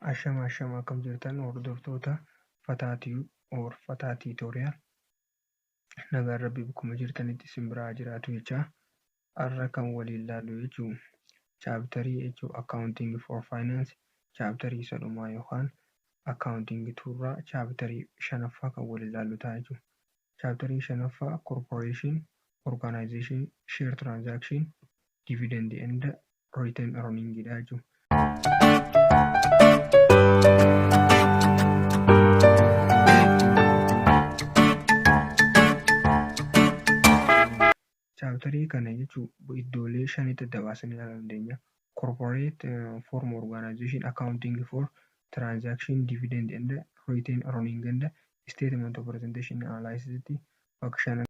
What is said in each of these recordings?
Ashama, ashama, akkam jirtan, hordoftoota Fataa or Fataa Tutorial? Nagaan Rabbii bakkuma jirtanitti isin biraa jiraatu jechaa, har'a kan waliin ilaallu jechuun chapterii jechuun accounting for finance, chapterii isa dhumaa yookaan accounting turraa chapterii shanaffaa kan waliin ilaallu ta'a jechuudha. Chapterii shanaffaa corporation, organization, share transaction, dividend and retained earning dha jechuudha. Chapterii kana jechuun iddoolee shanitti adda baasanii ilaaluu dandeenya. Corporate form organization, accounting for transaction, dividend and retained earning and statement of presentation analysis tti bakka shanan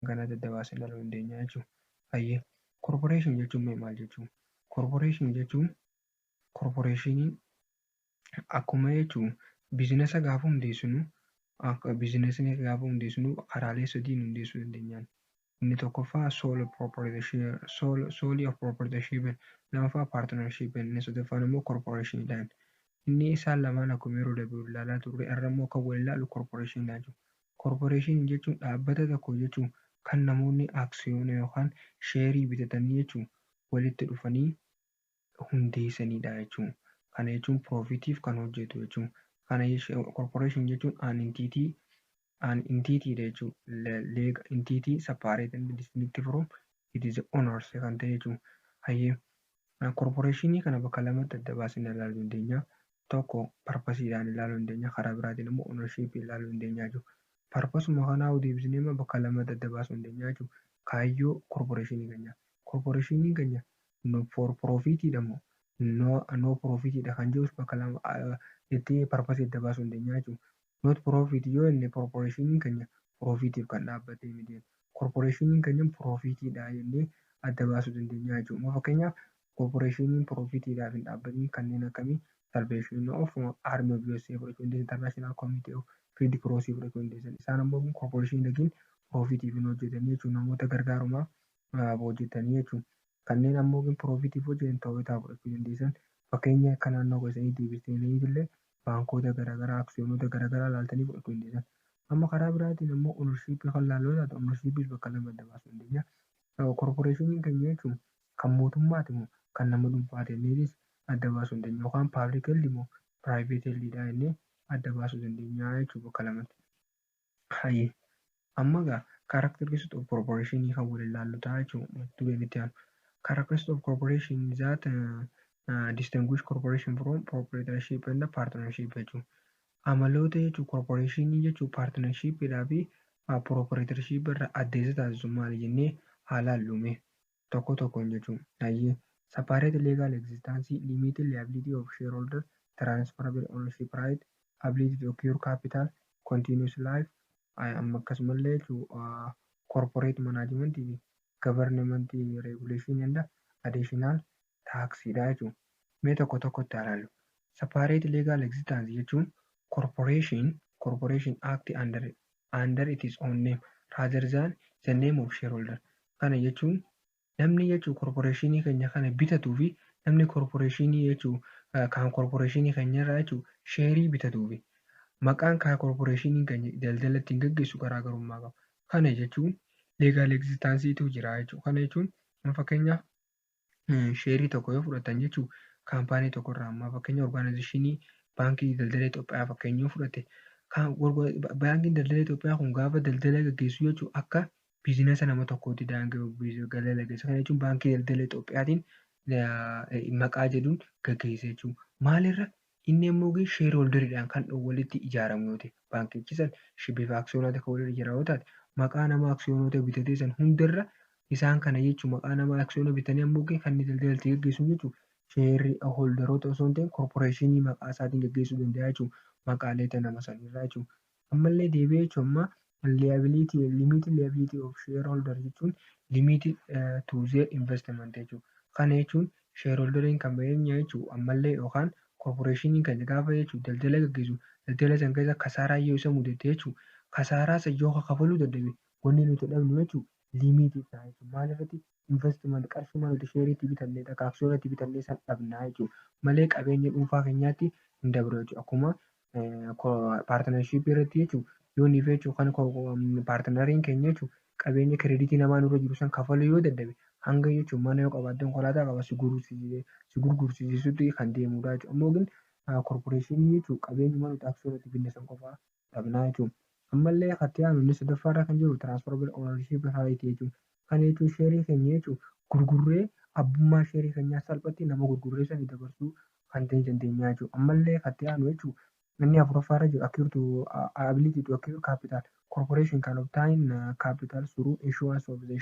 kanatti adda baasanii ilaaluu dandeenya jechuudha. Hayyee, corporation jechuun mee maal jechuudha? Corporation jechuun, corporationii akkuma jechuun businessa gaafa hundeessinu, akka businessni gaafa hundeessinu karaalee sadiin hundeessuu dandeenya. Inni tokkoffaa sole proprietorship, sole of proprietorship, lammaffaa partnership, inni sadaffaan immoo corporationiidhaan. Inni isaan lamaan akkuma yeroo darbe ilaalaa turre, irra immoo kan wal ilaalu corporationiidhaan jechuudha. Corporationii jechuun dhaabbata tokko jechuun kan namoonni aksiyoona yookaan shareii bitatanii jechuun walitti dhufanii hundeessanidha jechuudha. Kana jechuun profitiif kan hojjetu jechuudha. Kana corporation jechuun an entity dha jechuudha. Legal entity separate and distinct from it is owners kan ta'e jechuudha. Hayyee, corporationii kana bakka lamatti adda baasnee ilaaluu dandeenya. Tokko purposeiidhaan ilaaluu dandeenya. Karaa biraatiin immoo ownershipii ilaaluu dandeenya jechuudha. Purposeuma kanaa deebisnee immoo bakka lamatti adda baasuu dandeenya jechuudha. Kaayyoo corporationii keenyaa. Corporationiin keenya for profitiidha moo no profitiidha kan jedhus bakka lama itti purposeii adda baasuu dandeenya jechuudha. Not profit yoo jenne, corporationiin keenya profitiif kan dhaabbate miti. Corporationiin keenya profitiidha jennee adda baasuu dandeenya jechuudha. Fakkeenyaaf, corporationiin profitiidhaaf hin dhaabbatin kanneen akkamii? Salvation of Army of USA fudhachuu dandeenya, International Committee of Red Cross fudhachuu dandeessan. Isaan ammoo corporationii lakiin profitiif hin hojjetan jechuudha. Namoota gargaarumaaf hojjetanii jechuudha. Kanneen ammoo profitiif hojjetan Toyota fudhachuu dandeessan. Fakkeenya akka naannoo keessanii deebistanii illee baankota garaagaraa, aksiyoonota garaagaraa ilaaltanii fudhachuu dandeessan. Amma karaa biraatiin immoo ownershipii kan ilaallu yoo taate, ownershipiis bakka lama adda baasuu dandeenya. Corporationiin keenya jechuun kan mootummaati moo kan nama dhuunfaati jenneetis adda baasuu dandeenya, yookaan public held moo private heldiidha jennee adda baasuu dandeenya jechuudha bakka lamatti. Hayyee, amma egaa characteristics of corporation kan waliin ilaallu ta'a jechuudha dureen itti aanu. Characteristics of corporation that distinguish corporation from proprietorship and partnership jechuudha. Amaloota jechuun corporationii jechuun partnershipiidhaa fi proprietorship irraa adda isa taasisu maali jennee haa laallu mee tokko tokkoon jechuudha. Hayyee, separate legal existence, limited liability of shareholder, transferable ownership right, ability to acquire capital, continuous life, amma akkasumallee jechuudha corporate management fi government regulation and additional tax dha jechuudha. Mee tokko tokkotti haa ilaallu. Separate legal existence jechuun corporation act under its own name rather than the name of shareholder. Kana jechuun namni jechuun corporationii keenya kana bitatuu fi namni corporationii jechuun kan corporationii keenya irraa jechuun shareii bitatuu fi maqaan kan corporationii keenya daldala ittiin gaggeessu garaagarummaa qaba. Kana jechuun legal existencetu jira jechuudha. Kana jechuun fakkeenyaaf, shareii tokko yoo fudhatan jechuun kaampaanii tokkorraa, amma fakkeenya organizationii Baankii Daldala Itoophiyaa fakkeenya yoo fudhate, Baankiin Daldala Itoophiyaa kun gaafa daldala gaggeessu jechuun akka businessa nama tokkootti daldala gaggeessa. Kana jechuun Baankii Daldala Itoophiyaatiin maqaa jedhuun gaggeessa jechuudha. Maalirra inni immoo shareholderiidhaan kan walitti ijaaramu yoo ta'e, baankichi san bifa aksiyoonaatiin kan walitti ijaaramu yoo taate, maqaa nama aksiyoonota bitatee san hundarra isaan kana jechuun maqaa nama aksiyoona bitanii ammoo kan inni daldala itti gaggeessu jechuudha. Shareholderoota osoo hin ta'in corporationii maqaa isaatiin gaggeessuu danda'a jechuudha. Maqaalee nama sanirraa jechuudha. Ammallee deebi'ee jechuun amma liability, limited liability of shareholder jechuun limited to their investment jechuudha. Kana jechuun shareholderiin kan baheenya jechuudha ammallee yookaan corporationiin kan gaafa jechuudha daldala gaggeessu, daldala san keessa kasaaraa yoo isa mudate jechuudha, kasaaraa san yoo kafaluu dadhabe, wanni nuti dhabnu jechuudha Limitii ta'a jechuudha. Maal irratti? Investment qarshii nuti sheeriitti bitannee, takka aksiyoonatti bitannee san dhabnaa jechuudha. Malee qabeenya dhuunfaa keenyaatti hin dabru jechuudha. Akkuma partnershipii irratti jechuudha. Yoo niif jechuudha, kan partneriin keenya jechuudha, qabeenya creditii namaa nurra jiru san kafaluu yoo dadhabe, hanga jechuun mana yoo qabaatte, konkolaataa qaba si gurgursiisutti kan deemudha jechuudha. Ammoo corporationii jechuun qabeenyuma nuti aksiyoonatti binne san qofaa dhabnaa jechuudha. Ammallee kan itti aanu, inni sadaffaarra kan jiru, transferable ownership right jechuudha. Kana jechuun sheerii keenya jechuun gurgurree abbummaa sheerii keenyaa salphatti nama gurgurree sanii dabarsuu kan dandeenya jechuudha. Ammallee kan itti aanu jechuudha, inni afuraffaarra jiru, acquire to ability to acquire capital. Corporation can obtain capital through issuance of the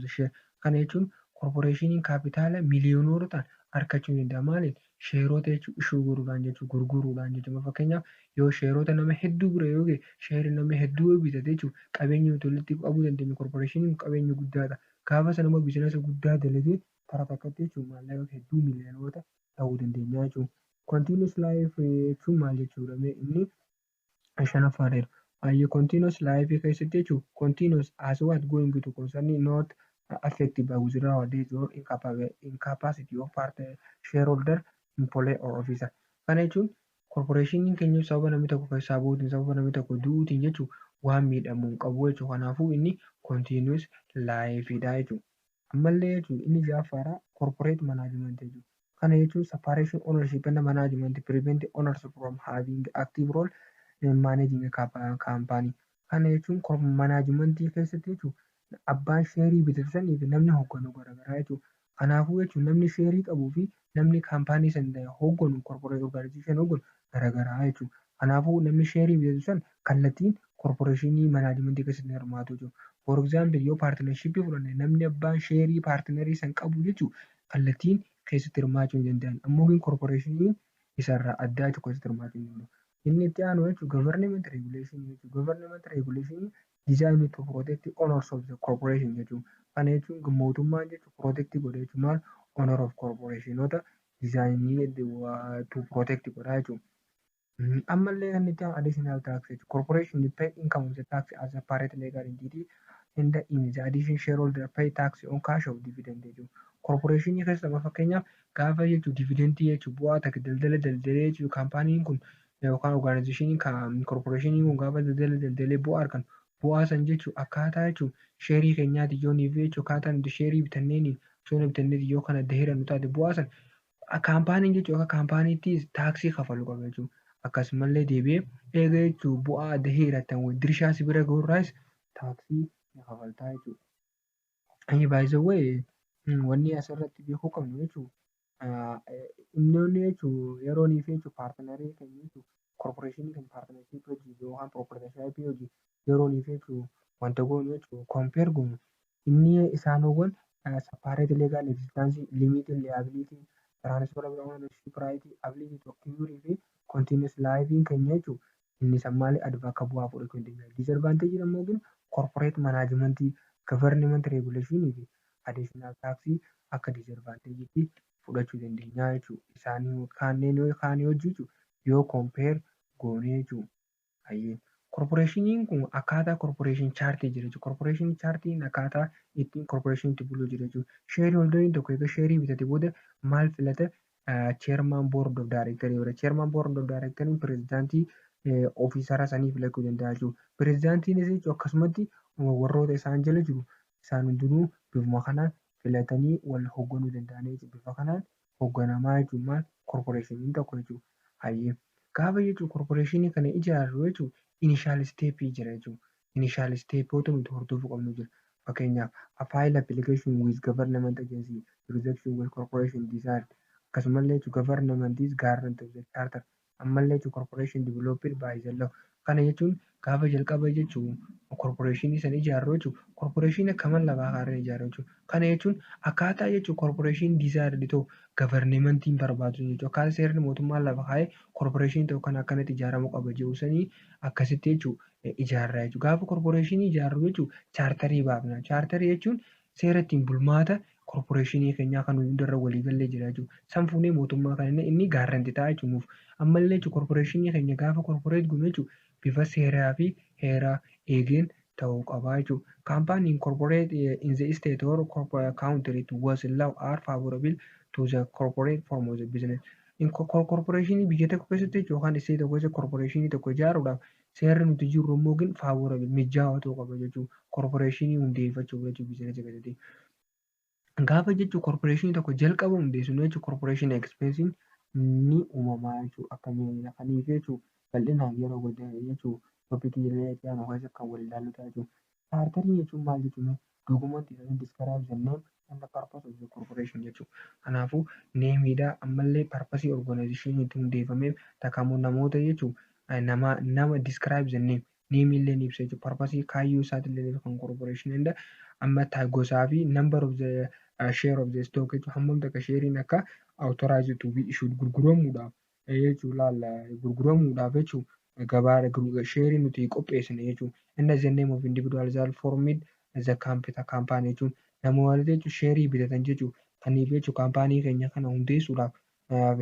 share. Kana jechuun corporationiin kaapitaala miiliyoonootaan argachuu ni danda'a. Maaliin? Sheerota jechuun issue godhuudhaan jechuudha, gurguruudhaan jechuudha. Fakkeenyaaf, yoo sheerota nama hedduu bira yoo gahe, sheerii nama hedduu yoo bitate jechuudha, qabeenya nuti walitti qabuu dandeenyu, corporationiin qabeenya guddaadha. Gaafa sana immoo businessa guddaa dalagee karaa takkatti jechuudha, maallaqa hedduu miiliyoonota ta'uu dandeenya jechuudha. Continuous life jechuun maal jechuudha? Inni shanaffaadha. Baay'ee continuous life keessatti jechuudha, continuous as what going to concern not affected by withdrawal, death or incapacity of part shareholder, employee or officer. Kana jechuun corporationiin keenya sababa namni tokko keessaa bahuutiin, sababa namni tokko du'uutiin jechuudha, waan miidhamuu hin qabu jechuudha. Kanaafuu inni continuous life dha jechuudha. Ammallee jechuudha, inni ja'affaadha, corporate management jechuudha. Kana jechuun separation ownership and management prevent owners from having active role in managing a company. Kana jechuun managementii keessatti jechuudha, abbaan sheerii bitatu sanii fi namni hoogganu garaagaraa jechuudha. Kanaafuu jechuun namni sheerii qabuu fi namni kaampaanii sana hoogganu, corporate organization hoogganu garaagaraa jechuudha. Kanaafuu namni sheerii bitatu san kallattiin corporationii managementii keessatti hirmaatu jechuudha. For example, yoo partnershipii fudhanne, namni abbaan sheerii partnerii san qabu jechuudha, kallattiin keessatti hirmaachuu hin danda'an. Ammoo corporationiin isarraa addaa jechuudha, keessatti hirmaachuu hin danda'u. Inni itti aanu jechuudha, government regulation jechuudha. Government regulation designed to protect owners of the corporation jechuudha. Kana jechuun mootummaan jechuudha, protect godha jechuudha. Maal? Owner of corporationota designii to protect godha jechuudha. Ammallee kan itti aanu additional tax jechuudha. Corporation pay income of the tax as a separate legal entity and in the addition shareholder pay tax on cash of dividend jechuudha. Corporationii keessa fakkeenyaaf gaafa jechuun dividendii jechuun bu'aa takka daldala daldalee jechuudha, kaampaaniin kun yookaan organizationiin corporationiin kun gaafa daldala daldalee bu'aa argatu, bu'aa san jechuun akkaataa jechuun sheerii keenyaati yoo niif jechuun akkaataa nuti sheerii bitanneeni, aksiyoona bitanneeti yoo kana hirannu taate, bu'aa san kaampaaniin jechuun akka kaampaaniitti taaksii kafaluu qaba jechuudha. Akkasumallee deebi'ee eega jechuun bu'aa adda hirattan dirshaa si bira gahurraas taaksii ni kafaltaa jechuudha. By the way, wanni asirratti beekuu qabnu jechuudha, inni jechuun yeroo nii fi jechuun partnerii keenya jechuun corporationii keenya partnershipii hojii yookaan proprietorshipii hojii yeroo nii fi jechuun wanta goonu jechuun compare goonu, inni isaanowwan separate legal existence, limited liability, transferable ownership right, ability to acquire fi continuous life keenya jechuun inni san maali bakka bu'aa fudhachuu hin dandeenye. Disadvantage immoo corporate management, government regulation fi additional tax akka disadvantage fudhachuu dandeenya jechuudha. Isaan kanneen kaanii hojii yoo compare goone jechuudha. Corporationiin kun akkaataa corporation chartii jira jechuudha. Corporation chartiin akkaataa ittiin corporationiin itti bulu jira jechuudha. Shareholderiin tokko egaa sheerii bitate booda maal filata? Chairman board of directorii godha. Chairman board of directoriin pirezidaantii officera sanii filachuu danda'a jechuudha. Pirezidaantiinis jechuudha, akkasumatti warroota isaan jala jiru isaan hundinuu bifuma kanaan filatanii wal hoogganuu danda'anii jechuudha. Bifa kanaan hoogganamaa jechuun maal, corporationiin tokko jechuudha. Hayyee, gaafa jechuun corporationii kana ijaarru jechuun initial stepii jira jechuudha. Initial stepoota nuti hordofuu qabnu jira. Fakkeenyaaf, file application with government agency jurisdiction with corporation desired, akkasumallee jechuun government is guarantee of the charter, ammallee jechuun corporation developed by the law. Kana jechuun gaafa jalqaba jechuun corporationii sana ijaarru jechuun corporationii akka lafaa kaaree ijaarru jechuudha. Kana jechuun akkaataa jechuun corporationii desired ta'u governmentiin barbaadu jechuudha. Akkaataa seerri mootummaan lafa kaa'ee corporationii tokko kan akkanatti ijaaramuu qaba jedhu sanii akkasitti jechuudha ijaarra jechuudha. Gaafa corporationii ijaarru jechuudha, charterii baafna. Charterii jechuun seera ittiin bulmaata corporationii keenyaa kan hundarra waliigallee jira jechuudha. San fuunee mootummaa kan inni guarantee ta'a jechuudha nuuf. Ammallee jechuudha, corporationii keenya gaafa corporate goonu jechuudha, bifa seeraa fi heeraa eegeen ta'uu qaba jechuudha. Company incorporate in the state or corporate country to was law are favorable to the corporate form of the business. Corporationii biyya tokko keessatti yookaan state tokko keessatti corporationii tokko ijaaruudhaaf seerri nuti jirru immoo favorable, mijaawaa ta'uu qaba jechuudha. Corporationii hundeeffachuuf jechuudha businessii keessatti. Gaafa jechuun corporationii tokko jalqaba hundeessinu jechuudha, corporationii expenseiin ni uumamaa jechuudha. Akkamiin kaniif jechuudha, bal'inaan yeroo jechuudha, topicii itti aanu keessa kan wal ilaallu ta'a jechuudha. Charterii jechuun maal jechuudha? Documentii describe the name and the purpose of the corporation jechuudha. Kanaafuu nameiidha, ammallee purposeii organizationii itti hundeeffameef takka immoo namoota jechuudha, nama describe the name, nameii illee ni ibsa jechuudha. Purposeii, kaayyoo isaatillee kan corporationii hunda amma gosaa fi number of the share of the stock jechuudha. Hammam takka shareiin akka authorized to be issued, gurguramuudhaaf jechuudha, laalla gurguramuudhaaf jechuudha, gabaa shareii nuti qopheessine jechuudha. Inni the name of individual that formed the company jechuun namoota jechuun shareii bitatan jechuudha. Kaniif jechuudha kaampaanii keenya kana hundeessuudhaaf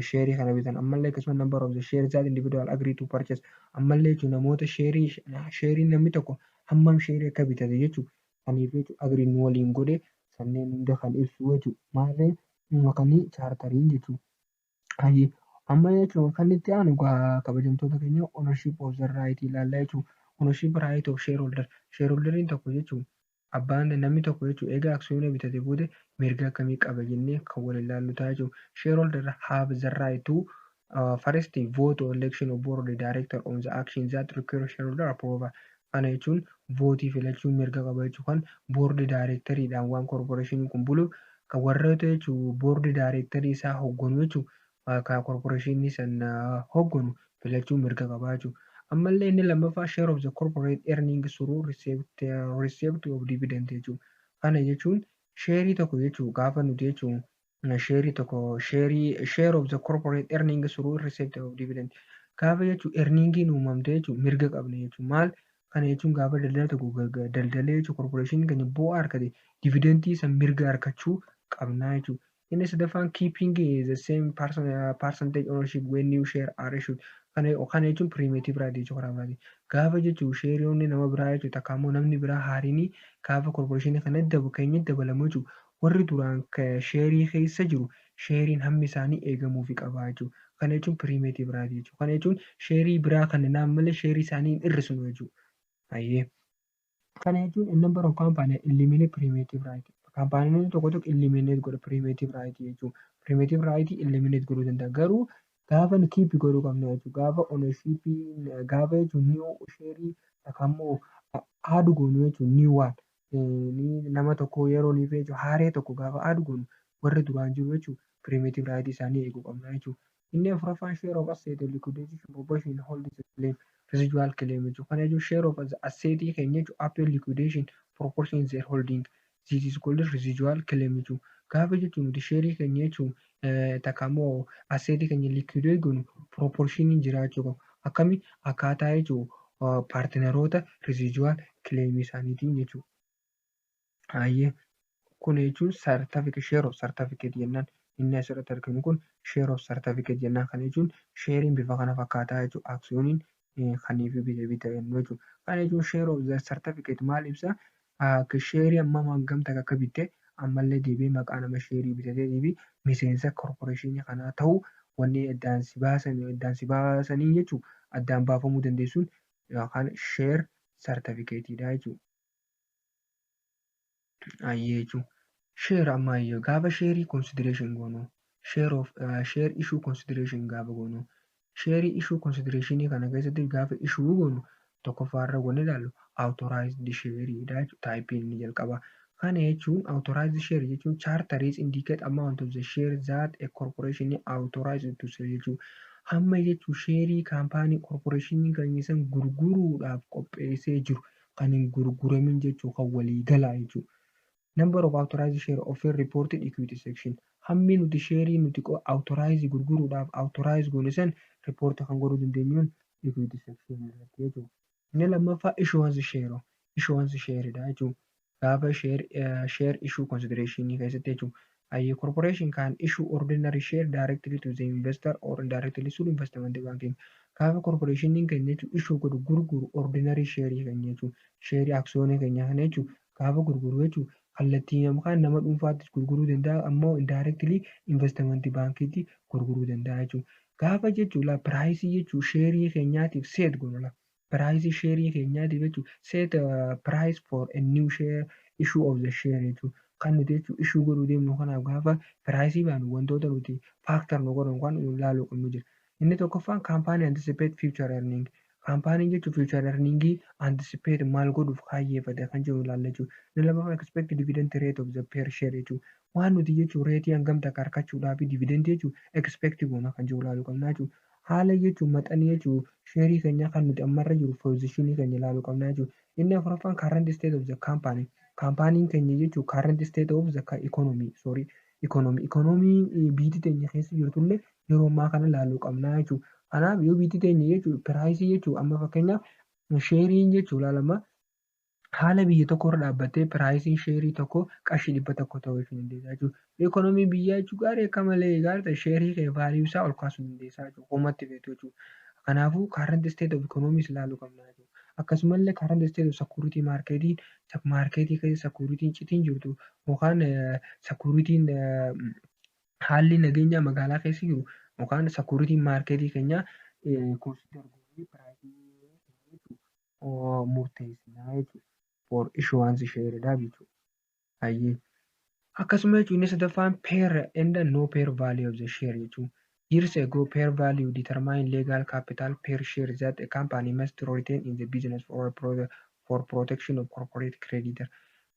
shareii kana bitan. Ammallee akkasuma number of the shares that individual agree to purchase, ammallee jechuudha, namoota shareii namni tokko hammam shareii akka bitate jechuudha. Kaniif jechuudha agree nu waliin godhe sanneen hunda kan ibsu jechuudha. Maarree kanii charteriin jechuudha. Amma jechuun kan itti aanu kabajamtoota keenya, ownership of the right ilaallaa jechuudha. Ownership right of shareholder. Shareholderiin tokko jechuun abbaan namni tokko jechuudha, egaa aksiyoona bitate booda mirga akkamii qaba jennee kan wal ilaallu ta'a jechuudha. Shareholder have the right to first vote or election of board of director on the action that require shareholder approval. Kana jechuun voteii filachuun mirga qaba jechuudha. Kan board directoriidhaan waan corporationiin kun bulu kan warroota jechuun board directorii isaa hogganu jechuudha. Kan corporationii sana hogganu filachuu mirga qaba jechuudha. Ammallee inni lammaffaa share of the corporate earning through receipt of dividend jechuudha. Kana jechuun shareii tokko jechuun gaafa nuti jechuun shareii tokko shareii share of the corporate earning through receipt of dividend gaafa jechuun earningiin uumamte jechuun mirga qabna jechuun maal kana jechuun gaafa daldala tokko daldalee jechuun corporationiin keenya bu'aa argate dividendii san mirga argachuu qabna jechuudha. Inni sadaffaan keeping the same percentage ownership when new share are issued. Kana jechuun preemptive right jechuudha karaa biraatiin. Gaafa jechuun shareoonni nama biraa jechuudha, takka immoo namni biraa haariin gaafa corporationii kana keenyatti dabalamu jechuudha. Warri duraan shareii keessa jiru shareiin hammi isaanii eegamuufii qaba jechuudha. Kana jechuun preemptive right jechuudha. Kana jechuun shareii biraa kan malee shareii isaanii hin hir'isnu jechuudha. Hayyee. Kana jechuun a number of company eliminate preemptive right. Kaampaaniin tokko tokko eliminate godha preemptive right jechuudha. Preemptive right eliminate godhuu danda'a. Garuu gaafa nu keep godhuu qabna jechuudha. Gaafa ownership gaafa jechuun new shareii takka immoo add goonu jechuun new one nama tokko yeroo ni jechuudha, haaree tokko gaafa add goonu warri duraan jiru jechuudha preemptive right isaanii eeguu qabna jechuudha. Inni afuraffaan share of asset liquidation proportion hold the claim, residual claim jechuudha. Kana jechuun share of asset keenya jechuudha upon liquidation proportion their holding, this is called residual claim jechuudha. Gaafa jechuun nuti shareii keenya jechuun takka immoo assetii keenya liquidate goonu proportioniin jiraachuu qabu. Akkami akkaataa jechuun partneroota residual claimii isaaniitiin jechuudha. Hayyee, kun jechuun certificate, share of certificate jennaan. Inni asirratti arginu kun share of certificate jennaan. Kana jechuun shareiin bifa kana fakkaataa jechuudha. Aksiyooniin kaniif bita jennu jechuudha. Kana jechuun share of the certificate maal ibsaa? Shareii hammam hangam takka akka bitte, ammallee deebi'ee maqaa nama shareii bitateetii fi miseensa corporationii kanaa ta'uu wanni addaan si baasanii jechuudha. Addaan baafamuu dandeessuun yookaan share certificateiidha jechuudha. Hayyee jechuudha. Share ammayyuu gaafa shareii consideration goonu, share of share issue consideration gaafa goonu, shareii issue considerationii kana keessatti gaafa issue goonu tokkoffaarra wanni ilaallu authorized shareiidha jechuudha. Typeiin inni jalqaba. Kana jechuun authorized share jechuun charters indicate amount of the share that a corporation authorized to sell jechuudha. Hamma jechuun shareii kaampaanii corporationii keenya san gurguruudhaaf qopheessee jiru kan hin gurguramin jechuu, kan waliigalaa jechuudha. Number of authorized share often reported equity section. Hammi nuti shareii nuti authorize gurguruudhaaf authorize goone san report kan godhuu dandeenyuun equity section irratti jechuudha. Inni lammaffaa issuance share, issuance shareidha jechuudha. Gaafa share issue consideration keessatti jechuudha. A corporation can issue ordinary share directly to the investor or indirectly through investment banking. Gaafa corporationiin keenya jechuudha issue godhu, gurguru, ordinary shareii keenya jechuudha. Shareii aksiyoonii keenya kana jechuudha gaafa gurguru jechuudha, kallattii yookaan nama dhuunfaattis gurguruu danda'a, ammoo indirectly investmentii baankiitti gurguruu danda'a jechuudha. Gaafa jechuudha priceii jechuudha shareii keenyaatiif set goona, priceii shareii keenyaatiif jechuudha, set price for a new share issue of the share jechuudha. Kan nuti jechuudha issue godhuu deemnu kanaaf gaafa priceii baanu wantoota nuti factor nu godhan kan ilaaluu qabnu jira. Inni tokkoffaan company anticipate future earning. Companyn jechuun future earningii anticipate maal godhuuf kaayyeeffate kan jedhu ilaalla jechuudha. Inni lammaffaan expect dividend rate of the per share jechuudha. Waan nuti jechuun rateii hangam takka argachuudhaaf dividendii jechuudha expect goona kan jedhu ilaaluu qabna jechuudha. Haala jechuun maxanii jechuun shareii keenya kan nuti ammarra jiru positionii keenya ilaaluu qabna jechuudha. Inni afuraffaan current state of the company. Companyn keenya jechuun current state of the economy, sorry, economy biyyi teenya keessa jirtullee yeroo ammaa kana ilaaluu qabna jechuudha. Kanaaf yoo biyyi teenya jechuun priceii jechuun amma fakkeenyaaf shareiin jechuun ilaalama haala biyya tokko irra dhaabbattee priceiin shareii tokko qarshii 100 ta'uu dandeessa jechuudha. Economyn biyyaa jechuun gaarii akka malee gaarii ta'e shareii kee value isaa ol kaasuu dandeessa jechuudha. Homatti feetu jechuudha. Kanaafuu current state of economy ilaaluu qabna jechuudha. Akkasumallee current state of security marketii, marketii keessa securityn citiin jirtu yookaan securityn haalli nageenyaa magaalaa keessa jiru yookaan securityn marketii keenyaa consider goonee priceii murteessinaa jechuudha. For issuance shareiidhaaf jechuudha. Hayyee. Akkasuma jechuun inni sadaffaan par and no par value of the share jechuudha. Years ago, par value determine legal capital per share that a company must retain in the business for protection of corporate creditor.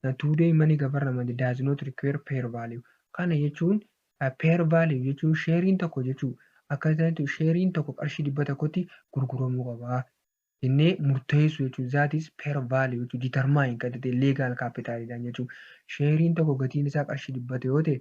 Now, today many government does not require par value. Kana jechuun par value jechuun shareiin tokko jechuun akka ta'etti shareiin tokko qarshii 100tti gurguramuu qaba. Innee murteessu jechuudha. That is par value jechuudha. Determine kan ta'e legal capital jechuudha. Shareiin tokko gatiin isaa qarshii 100 yoo ta'e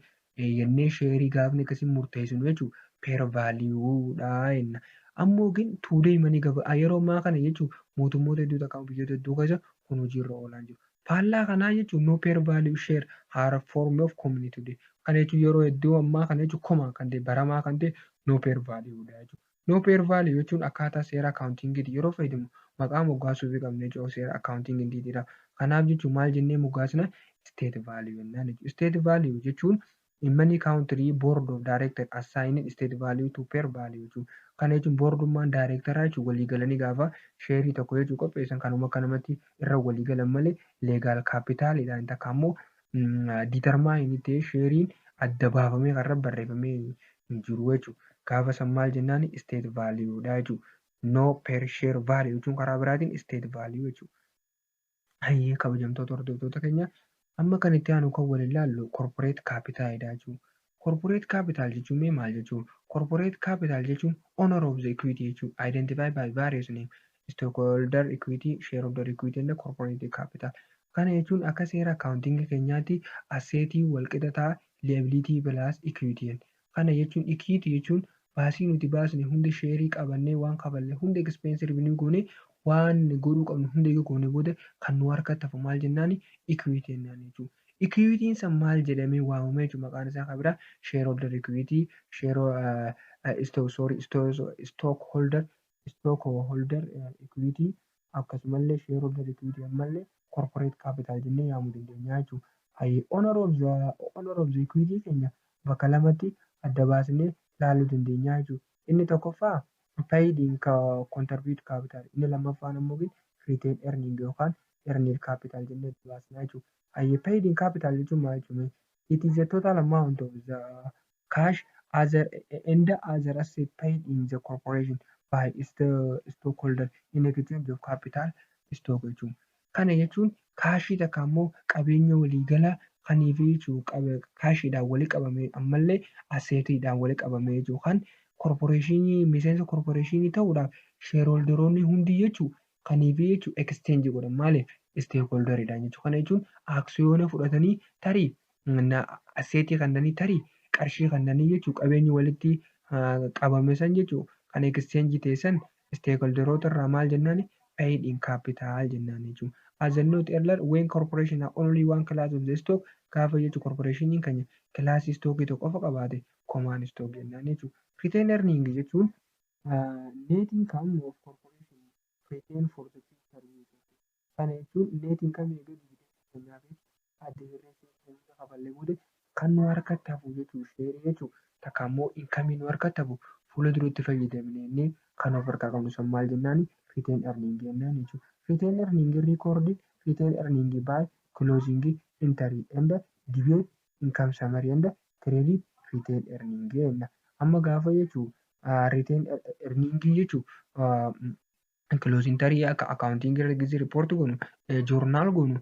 jennee shareii gaafni akkasii murteessinu jechuudha. Par value dha jenna. Ammoo gin today many yeroo ammaa kana jechuun mootummoota hedduu takka biyyoota hedduu keessa kun hojiirra oolaa jiru. Faallaa kanaa jechuun no par value share are form of common today. Kana jechuun yeroo hedduu ammaa kana jechuun common kan ta'e, baramaa kan ta'e no par value dha jechuudha. No par value jechuun akkaataa seera accountingiitti yeroo fayyadamu maqaa moggaasuufii qabna jechuudha seera accountingiitiidha. Kanaaf jechuun maal jennee moggaasna? Stated value jennaan jechuudha. Stated value jechuun in many country board of director assigning stated value to par value jechuudha. Kana jechuun boardummaan directoraa jechuun walii galanii gaafa shareii tokko jechuun qopheessan kanuma akkanumatti irra walii galan malee legal capitaliidhaan takka ammoo determine ta'ee shareiin adda baafamee kan irra barreeffamee hin jiru jechuudha. Gaafa san maal jennaan? Stated value dha jechuudha. No par share value jechuun karaa biraatiin stated value jechuudha. Hayyee, kabajamtoota hordoftoota keenya, amma kan itti aanu kan waliin ilaallu corporate capitalidha jechuudha. Corporate capital jechuun mee maal jechuudha? Corporate capital jechuun owner of the equity jechuudha. Identified by various name: stockholder equity, shareholder equity and corporate capital. Kana jechuun akka seera accountingii keenyaatti assetii walqixa ta'a liability plus equity. Kana jechuun equity jechuun baasii nuti baasne hunda, shareii qabannee waan kafalle hunda, expense revenue goonee waan godhuu qabnu hunda yoo goone booda kan nu harkatti hafu maal jennaani? Equity jennaan jechuudha. Equityn san maal jedhamee waamama jechuudha? Maqaan isaa kan biraa shareholder equity, share, sorry, stockholder equity, akkasumallee shareholder equity, ammallee corporate capital jennee yaamuu dandeenya jechuudha. Owner of the equity keenya bakka lamatti adda baasnee ilaaluu dandeenya jechuudha. Inni tokkoffaa paid in contribute capital, inni lammaffaan immoo retained earning yookaan earned capital jennee baasna jechuudha. Paid in capital jechuun maal jechuudha? It is the total amount of the cash other and other asset paid in the corporation by stockholder in exchange of capital stock jechuudha. Kana jechuun cashii takka immoo qabeenya waliigalaa kanii fi cashiidhaan walitti qabamee ammallee assetiidhaan walitti qabamee jiru kan corporationii miseensa corporationii ta'uudhaaf shareholderoonni hundi jechuudha kanii fi jechuudha exchange godhan maaliif stakeholderiidhaan jechuudha. Kana jechuun aksiyoona fudhatanii, tarii assetii kennanii, tarii qarshii kennanii jechuudha, qabeenyi walitti qabame san jechuudha kan exchange ta'e san stakeholderoota irraa maal jennaan? Paid in capital jennaan jechuudha. As a note earlier, when corporation have only one class of the stock, gaafa jechuun corporationiin keenya classii stockii tokko qofa qabaate common stock jennaan jechuudha. Retained earning jechuun Net income of corporation retain for the future use. Kana jechuun net income eega dividend keenyaa fi adda hir'isuu kafallee booda kan nu harkatti hafu jechuudha. Share jechuudha. Takka immoo income nu harkatti hafu fuula duratti fayyadamnee kan of harkaa qabnu sun maal jennaani? Retained earning jennaan jechuudha. Retained earning record retained earning by closing entry and debit income summary and credit retained earning jenna. Amma gaafa jechuun retained earning jechuun closing entry akka accounting irra report goonu, journal goonu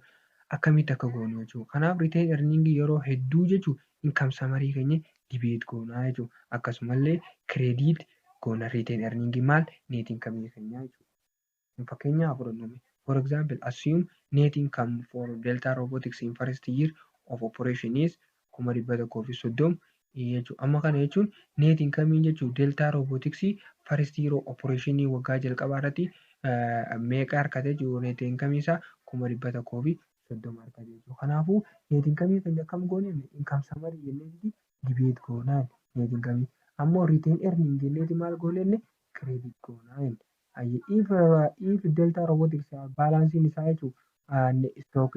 akkamitti akka goonu jechuudha. Kanaaf retained earning yeroo hedduu jechuun income summary keenya debit goonaa jechuudha. Akkasumallee credit goona retained earning maal net income keenya jechuudha. Fakkeenyaaf fudhannu, for example, assume net income for Delta Robotics in first year of operation is 130,000 jechuudha. Amma kana jechuun net income jechuun Delta Robotics first year of operation waggaa jalqabaa irratti meeqa argate jechuudha? Net income isaa 130,000 argate jechuudha. Kanaafuu net income keenya akkam goone? Income summary jennee debit goonaa net income. Ammoo retained earning jenneeti maal goone? Credit goonaa. If Delta Robotics balanceiin isaa jechuun stock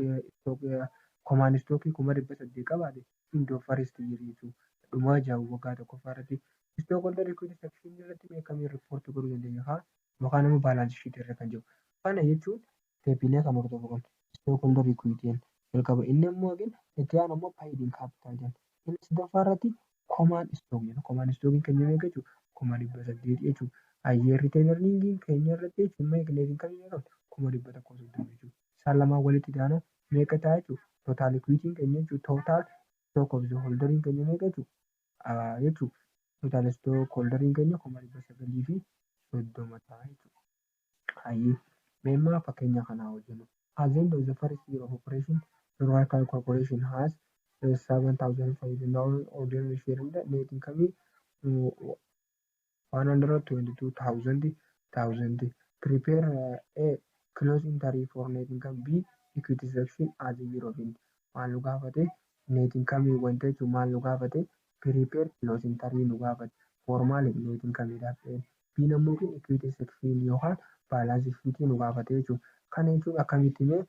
common stock 800,000 qabaate end of first year jechuudha. Dhuma waggaa tokkoffaa irratti stockholder equity section irratti akkamiin report godhuu dandeenya yookaan immoo balance sheet irra kan jiru. Kana jechuun stepiilee kan hordofuu qabna. Stockholder equity jalqaba, inni immoo itti aanu immoo paid in capital jenna. Inni sadaffaa irratti common stock jenna. Common stockiin keenya meeqa jechuudha? 800,000 jechuudha. Hayyee, retained earning keenya irratti jechuun meeqa? Net income meeqa? 130,000 jechuudha. Isaan lamaan walitti daana meeqa ta'a jechuudha? Total equity keenya jechuudha. Total stock of the holderiin keenya meeqa jechuudha? Jechuudha. Total stock holderiin keenya 930,000 ta'a jechuudha. Hayyee, mee immoo fakkeenya kanaa hojjennu. At the end of the first year of operation, the Royal Corporation has 7,500 ordinary share and net income 122,000 thousand. Prepare A. Close entry for net income, B. Equity section at the year of end. Maal nu gaafate? Net income wanta jechuun maal nu gaafate? Prepare close entry nu gaafate. For maali? Net income dhaaf. B ammoo equity section yookaan balance sheet nu gaafate jechuudha. Kana jechuun akkamitti mee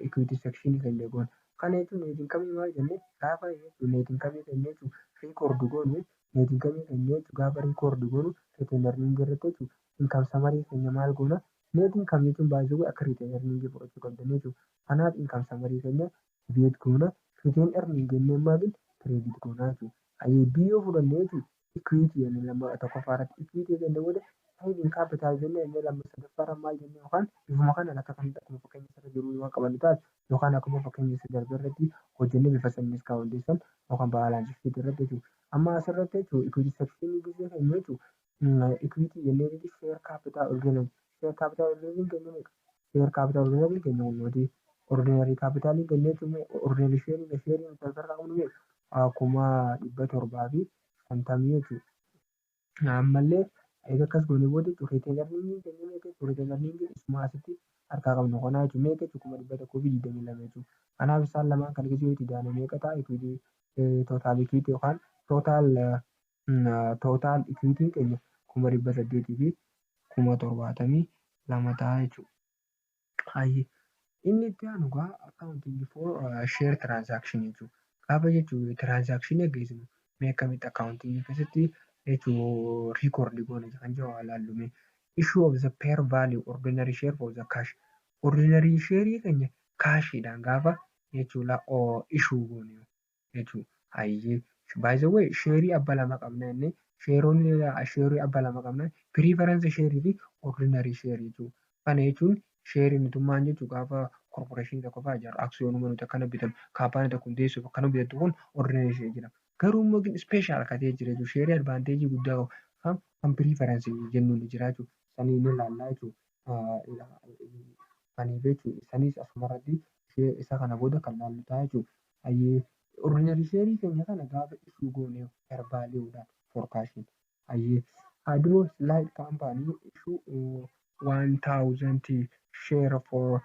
equity section keenya goona? Kana jechuun net income maal jennee gaafa net income keenya jechuun record goonu, net income keenya jechuun gaafa record goonu retained earning irratti jechuudha. Income summary keenya maal goona? Net income jechuun baay'ee akka retained earning fudhachuu qabdan jechuudha. Kanaaf income summary keenya debit goona, retained earning jennee maal credit goona jechuudha. Hayyee, B yoo fudhanne jechuudha, equity jennee lama tokkoffaa irratti equity jennee booda paid in capital jennee inni lama sadaffaa irra maal jennee yookaan bifuma kanaan akka kamitti akkuma fakkeenya irra jiru yoo qabannu taate yookaan akkuma fakkeenya isa darbe irratti hojjennee bifa saniis kaa'uu dandeessan yookaan balance sheet irratti jechuudha. Amma asirratti jechuudha, equity section gisee keenya jechuudha, equity jennee share capital ordinary, share capital ordinary keenya meeqa? Share capital ordinary keenya hundooti ordinary capital keenya jechuun ordinary share, share nuti asirraa qabnu meeqa? 750,000 jechuudha. Ammallee eega akkas goonee booda jechuudha, retained earning keenya meeqa jechuudha? Retained earning isuma asitti harkaa qabnu kanaa jechuudha. Meeqa jechuudha? 122,000 jechuudha. Kanaaf isaan lamaan kan gisee itti daane meeqa ta'a? Equity, total equity yookaan total equity keenya 872,000 ta'a jechuudha. Hayyee, inni itti aanu egaa accounting for share transaction jechuudha. Gaafa jechuun transaction gaggeessinu mee akkamitti accounting keessatti jechuun record goona kan jedhu haa ilaallu mee. Issue of the par value ordinary share for the cash. Ordinary share keenya cashiidhaan gaafa jechuudha issue goone jechuudha. Hayyee, by the way, share abbaa lama qabna jennee, shareonni share abbaa lama qabna, preference share fi ordinary share jechuudha. Kana jechuun share nutummaan jechuun gaafa corporation tokko fa'aa ijaaru aksiyoonuma nuti akkana bitannu, company tokko hundeessuuf akkana bitattu kun ordinary share jedhama. Garuu immoo special kan ta'e jira jechuudha. Share advantage guddaa qabu kan preference jennuun jira jechuudha. Sanii ni ilaallaa jechuudha. Kaniif jechuudha sanis asumarratti isa kana booda kan ilaallu ta'a jechuudha. Hayyee, ordinary share keenya kana gaafa issue goone par valueudhaan for cash. Hayyee, Hydro Slide Company issue 1000 share for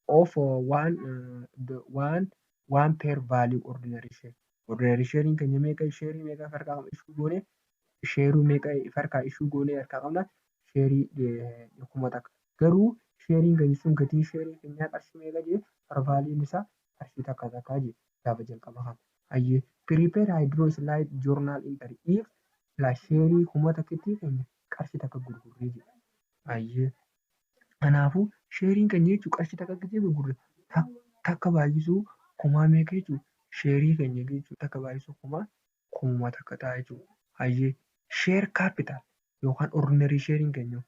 of one the one one par value ordinary share. Ordinary share keenya meeqa, share meeqa harkaa issue goone? Sheeruu meeqa harkaa ishuu goonee harkaa qabna? Sheerii 1000. Garuu sheeriin keenya sun gatiin sheerii keenyaa qarshii meeqa jee? Par valueun isaa qarshii takka takkaa jee gaafa jalqaba kana. Hayyee, prepare hydro slide journal entry if la sheerii 1000 keenya qarshii 1 gurgurree jedha. Hayyee, kanaafuu sheeriin keenya jechuun qarshii 1 gisee gurgurre, takka baay'isuu kumaa meeqa jechuudha? Sheerii keenya jechuudha, takka baay'isuu kumaa 1000 ta'a jechuudha. Hayyee, share capital yookaan ordinary sheeriin keenya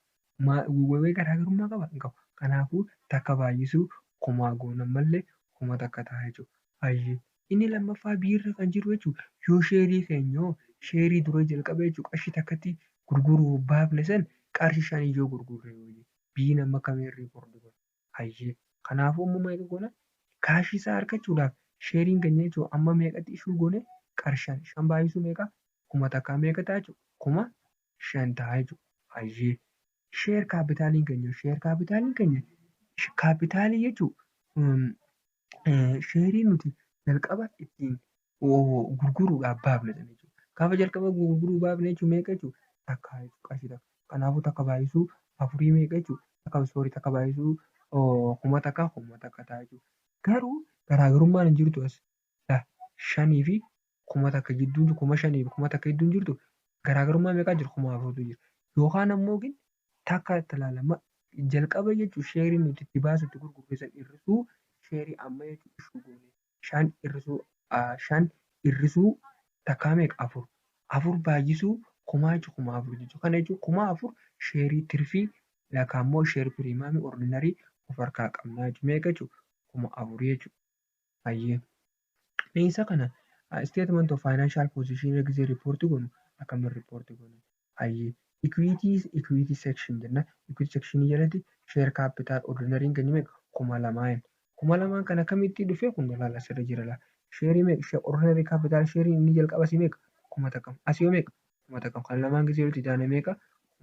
wayii garaagarummaa qaba? Hin qabu. Kanaafuu takka baay'isuu kumaa goona, ammallee 1000 ta'a jechuudha. Hayyee, inni lammaffaa biirra kan jiru jechuudha, yoo sheerii keenya sheerii dura jalqaba jechuudha qarshii 1tti gurguruuf baafne san qarshii 5 yoo gurgurre, biin amma akkamiin record godha? Hayyee, kanaafuu amma meeqa goona? Cashii isaa argachuudhaaf sheeriin keenya jechuudha amma meeqatti ishuu goone? Qarshii 5. Shan baay'isuu meeqa? 1000 meeqa ta'a jechuudha? 5000 ta'a jechuudha. Hayyee, share capitaliin keenya, share capitaliin keenya kaapitalii jechuun sheerii nuti jalqaba ittiin gurguruudhaaf baafne sana jechuudha. Gaafa jalqaba gurguruu baafne jechuun meeqa jechuudha? Takka jechuudha, qarshii 1. Kanaafuu takka baay'isuu afurii meeqa jechuudha? Takka, sorry, takka baay'isuu 1000 1000 ta'a jechuudha. Garuu garaagarummaan hin jirtu as shanii fi 1000 jidduu, 5000 fi 1000 gidduun jirtu garaagarummaa meeqaa jiru? 4000tu jira. Yookaan ammoo takka itti ilaalama jalqaba jechuun sheerii nuti itti baasu itti gurgurre san hir'isuu sheerii amma jechuun ishuu goone, shan hir'isuu shan hir'isuu takkaa meeqa? Afur. Afur baay'isuu kumaa jechuun 4000 jechuudha. Kana jechuun 4000 sheerii tirfii yookaan immoo share premiumii ordinary of harkaa qabna jechuudha. Meeqa jechuudha? 4000 jechuudha. Hayyee. Isa kana statement of financial position gisee report goonu akkamiin report goona? Hayyee. Equity section jenna. Equity section jalatti share capital ordinary keenya meeqa? 2000 jenna. 2000 kana akkamitti dhufe? Kun ilaala, asirra jira laa. Sheerii meeqa? Ordinary capital sheerii inni jalqaba asii meeqa? 1000. Asii yoo meeqa? 1000. Kan lamaan gisee walitti daane meeqa?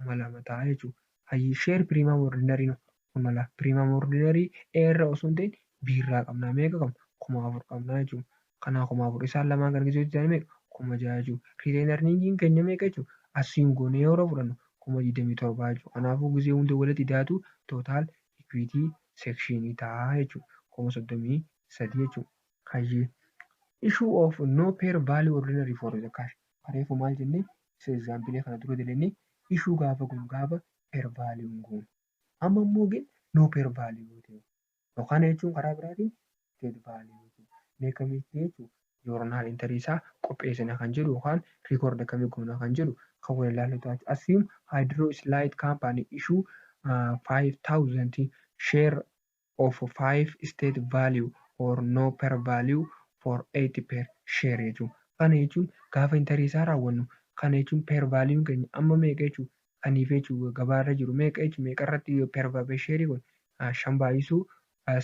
2000 ta'a jechuudha. Hayyee, share premium ordinary kun laa premium ordinary A irra osoo hin ta'in B irraa qabna. Meeqa qabna? 4000 qabna jechuudha. Kanaa 4000 isaan lamaan kan gisee walitti daane meeqa? 6000 jechuudha. Retained earning keenya meeqa jechuudha? Asiin goonee yeroo fudhannu 27,000 jechuudha. Kanaafuu gisee hunda walitti daatu total equity section ta'a jechuudha. 33,000 jechuudha. Hayyee. Issue of no par value ordinary for the cash. Reefu maal jennee isa example kana dura dalennee? Issue gaafa kun gaafa par value goonu. Amma immoo no par value ta'e yookaan jechuun karaa biraatiin state value jechuudha. Mee akkamitti jechuudha journal entry isaa qopheessina kan jedhu yookaan record akkamii goona kan jedhu kan wal ilaallu ta'a. Assume Hydro Slide Company issue 5000 share of 5 state value or no par value for 80 per share jechuudha. Kana jechuun gaafa entry isaa raawwannu, kana jechuun par value keenya amma meeqa jechuudha? Kaniif jechuudha gabaarra jiru meeqa jechuudha? Meeqa irratti per share kun shan baay'isuu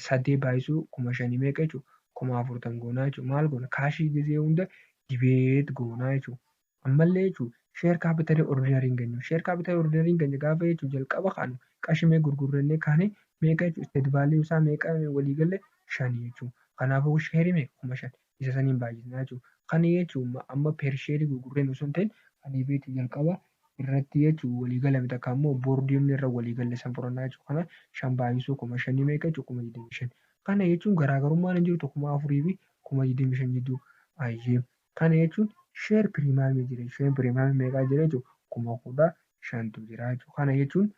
saddeet baay'isuu 5000 meeqa jechuudha? 40,000 goonaa jechuudha. Maal goona? Cashii gisee hunda debit goonaa jechuudha. Ammallee jechuudha share capitalii ordinary hin kennu. Share capitalii ordinary hin kennu gaafa jechuudha jalqaba kaanu qarshii meeqa gurgurrannee kaane? Meeqa jechuudha? State value isaa meeqa walii galle? Shanii jechuudha. Kanaafuu sheerii meeqa? 5000 isa saniin baay'isnaa jechuudha. Kana jechuun amma per sheerii gurgurreen osoo hin ta'in kan beektu jalqaba irratti jechuudha walii galame, takka immoo boordiin irra walii galle san fudhannaa jechuudha. Kana shan baay'isuu 5000 meeqa jechuudha? 25,000. Kana jechuun garaagarummaan hin jirtu 4000 fi 25,000 jidduu. Ayyee. Kana jechuun share premiumii jira. Share premiumii meeqaa jira jechuudha? 15,000tu jira jechuudha. Kana jechuun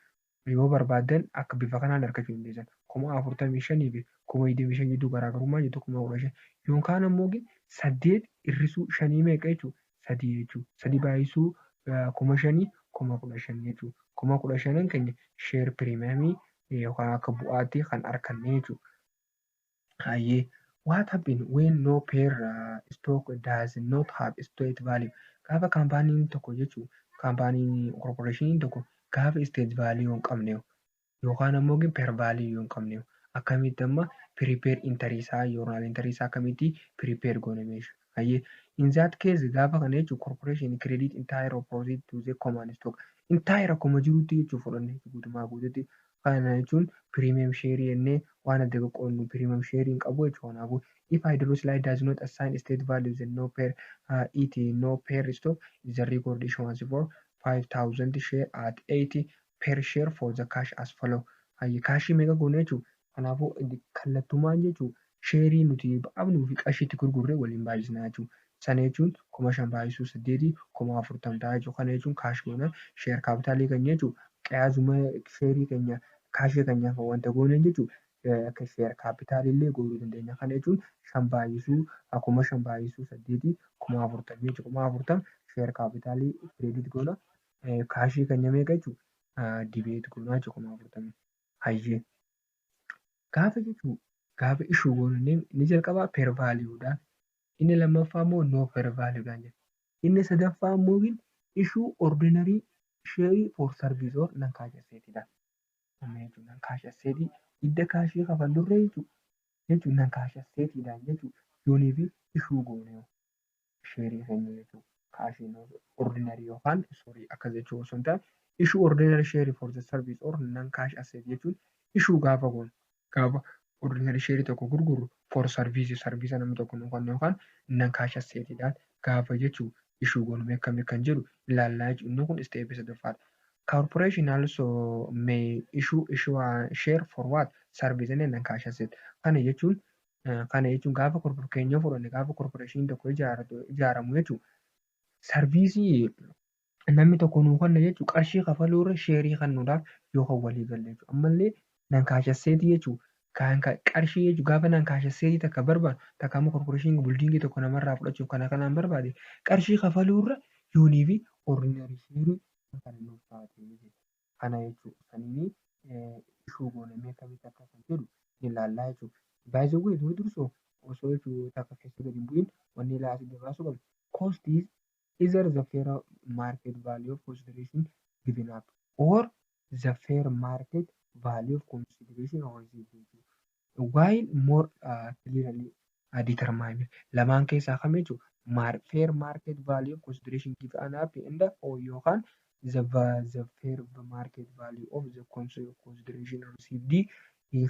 yoo barbaaddan akka bifa kanaan argachuu dandeessan. 45,000 fi 25,000 jidduu garaagarummaa jirtu 15,000. Yookaan ammoo saddeet hir'isuu shanii meeqa jechuudha? Sadii jechuudha. Sadii baay'isuu 5000 15,000 jechuudha. 15,000 keenya share premiumii yookaan akka bu'aatti kan arganne jechuudha. Hayyee. What happen when no par stock does not have state value? Gaafa kaampaaniin tokko jechuun kaampaaniin corporationiin tokko gaafa state value hin qabne yookaan ammoo par value hin qabne, akkamitti amma prepare entry isaa, journal entry isaa akkamitti prepare goone meeshaa? Hayyee. In that case, gaafa kana jechuun corporation credit entire proceed to the common stock. Entire akkuma jirutti jechuun fudhanne guutumaa guututti Kana jechuun premium share jennee waan adda qoqqoodnu premium share hin qabu jechuudha. Kanaafuu if hydroslide does not assign stated values and no per it no per stock is the record issuance for 5000 share at 80 per share for the cash as follow. Hayyi, cashii meeqa goone jechuudha. Kanaafuu kallattumaan jechuudha, shareii nuti qabnuu fi qarshiitti gurgurree waliin baay'isnaa jechuudha. Sana jechuun 5,000 baay'isuu saddeetii 40,000 ta'a jechuudha. Kana jechuun cash goona share capitalii keenya jechuudha. Qiyaasuma shareii keenya cashii keenyaaf wanta gooneen jechuudha. Akka share capitalii illee gochuu dandeenya. Kana jechuun shan baay'isuu 5,000 baay'isuu saddeetii 40,000 jechuudha. 40,000 share capitalii credit goona. Cashii keenya meeqa jechuudha? Debit goona jechuudha 40,000. Hayyee. Gaafa jechuun gaafa issue goonu inni jalqabaa par valueudhaan, inni lammaffaa immoo no par valueudhaan jedha. Inni sadaffaa immoo issue ordinary share for service or non cash assetidha. Non cash assetii hidda cashii kafallurree jechuudha, non cash assetiidhaan jechuudha, yoonii fi issue goone shareii keenya jechuudha. Cashiin ordinary yookaan, sorry, akkas jechuu osoo hin taane, issue ordinary share for the service or non cash asset jechuun issue gaafa goonu, gaafa ordinary share tokko gurgurru for service, service namni tokko nu kennu yookaan non cash assetiidhaan gaafa jechuu issue goonu akkamii kan jedhu ilaallaa jechuudha. Inni kun stepii sadaffaadha. Corporation also may issue a share for what? Service and non cash asset. Kana jechuun gaafa keenya fudhanne, gaafa corporation tokko ijaaramu jechuudha. Serviceii namni tokko nuu kenna jechuun qarshii kafaluu irra shareii kennuudhaaf yoo kan walii galle jechuudha. Ammallee non cash assetii jechuudha. Qarshii jechuun gaafa non cash assetii takka barbaadu, takka immoo corporation buildingii tokko namarraa fudhachuuf kana kanaan barbaade, qarshii kafaluu irra yoonii fi ordinary shareii kan nuuf taate kana jechuudha. Saniini issue goone akkamitti akka kan jedhu ilaallaa jechuudha. By the way, dura dursoo osoo jechuun takka keessa gadi hin bu'iin wanni asii gabaasuu qabnu, cost is either the fair market value of consideration given up or the fair market value of consideration received, while more clearly determined. Lamaan keessaa kam jechuudha? Fair market value of consideration given up and or yookaan the fair market value of the consideration received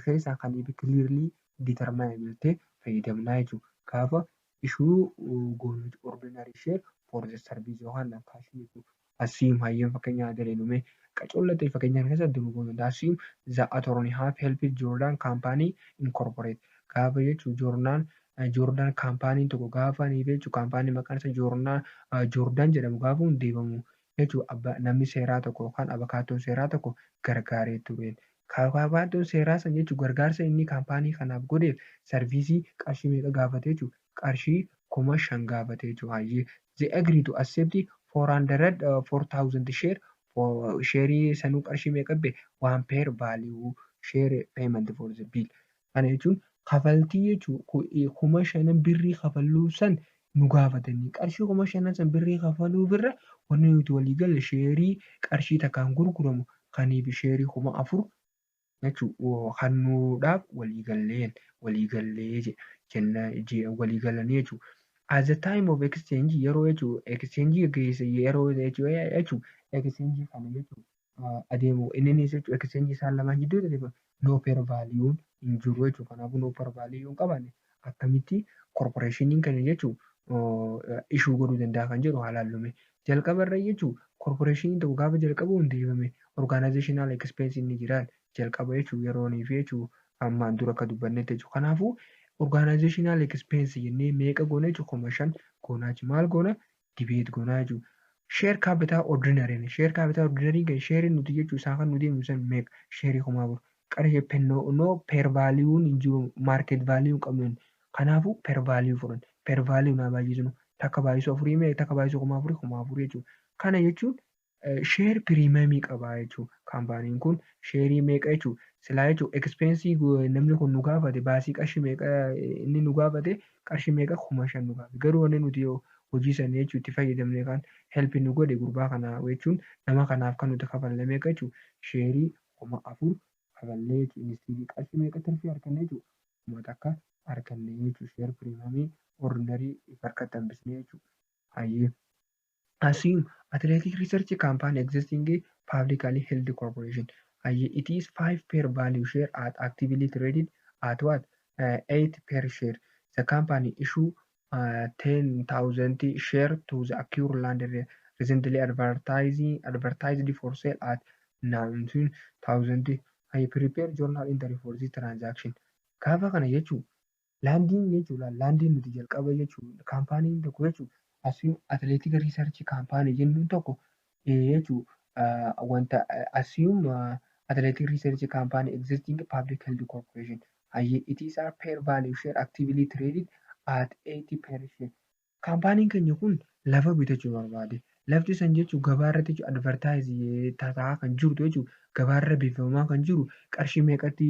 keessaa kan clearly determined ta'e fayyadamnaa jechuudha. Gaafa issue goonu ordinary share for the service yookaan cashii jechuudha. Assume, hayyee, fakkeenyaa dareenume qacollate fakkeenya keessatti nu goonu, assume the attorney have helped Jordan company incorporate. Gaafa jechuun Jordan company tokko gaafa ni jechuun company maqaan isaa Jordan jedhamu gaafa hundeeffamu jechuun namni seeraa tokko yookaan abakaatoon seeraa tokko gargaaree ture. Abakaatoon seeraa sana jechuun gargaarsa inni company kanaaf godheef serviceii qarshii meeqa gaafate jechuudha? Qarshii 5,000 gaafate jechuudha. Hayyee, they agree to accept 400 4,000 share for shareii sanuu qarshii meeqa be one par value share payment for the bill. Kana jechuun kafaltii jechuun 5,000 birrii kafaluu san nu gaafatanii, qarshii 5,000 san birrii kafaluu birra wanni nuti walii galle shareii qarshii takkaan gurguramu kaniif shareii 4,000 jechuun kennuudhaaf walii gallee jenna walii galanii jechuudha. At the time of exchange, yeroo jechuun exchange gaggeesse, yeroo jechuun exchange kana jechuun adeemu inni jechuun exchange isaan lamaan gidduu adeemu no par value hin jiru jechuudha. Kanaafuu no par value hin qabaanne akkamitti corporationiin kana jechuun issue godhuu danda'a kan jedhu haa ilaallu. Jalqaba irra jechuun corporationiin tokko gaafa jalqabu hundeeffame organizational expense inni jiraan jalqaba jechuun yeroonii fi jechuun ammaan dura akka dubbannetti jechuudha. Kanaafuu organizational expense jennee meeqa goona jechuudha? 5,000 goonaa jechuudha. Maal goona? Debit goonaa jechuudha. Share capital ordinary, share capital ordinary kan shareiin nuti jechuun isaan kan nuti deemnu san meeqa? Shareii 4,000. Qarshii no par valueun hin jiru, market value hin qabnu. Kanaafuu par value fudhanna. Par value naa baay'isnu, takka baay'isuu afurii meeqa? Takka baay'isuu 4,000, 4,000 jechuudha. Kana jechuun share premiumii qaba jechuudha. Companyn kun shareii meeqa jechuudha? Silaa jechuudha expensii namni kun nu gaafate, baasii qarshii meeqa inni nu gaafate? Qarshii meeqa? 5,000 nu gaafate. Garuu wanni nuti hojii sana jechuudha itti fayyadamne kan help nu godhe gurbaa kana jechuun nama kanaaf kan nuti kafalle meeqa jechuudha? Shareii 4,000 kafallee jechuudha. Instead qarshii meeqa tirfii arganne jechuudha? 1,000 arganne jechuudha. Share premiumii ordinary harkatti hambisnee jechuudha. Hayyee. Assume Athletic Research Company existing publicly held corporation. Hayyee, it is 5 par value share at actively traded at what? 8 per share. The company issue 10,000 share to the acquire land recently advertised for sale at 19,000. I prepare journal entry for this transaction. Gaafa kana jechuun landiin jechuudha. Landiin nuti jalqaba jechuudha. Kaampaaniin tokko jechuudha. Assume Athletic Research Company jennuun tokko jechuudha. Wanta assume Athletic Research Company existing public health corporation. Hayyee, it is a fair value share actively traded at 80 per share. Kaampaaniin keenya kun lafa bitachuu barbaade. Lafti san jechuun gabaa irratti advertise ta'aa kan jirtu jechuudha. Gabaarra beeksifamaa kan jiru qarshii meeqatti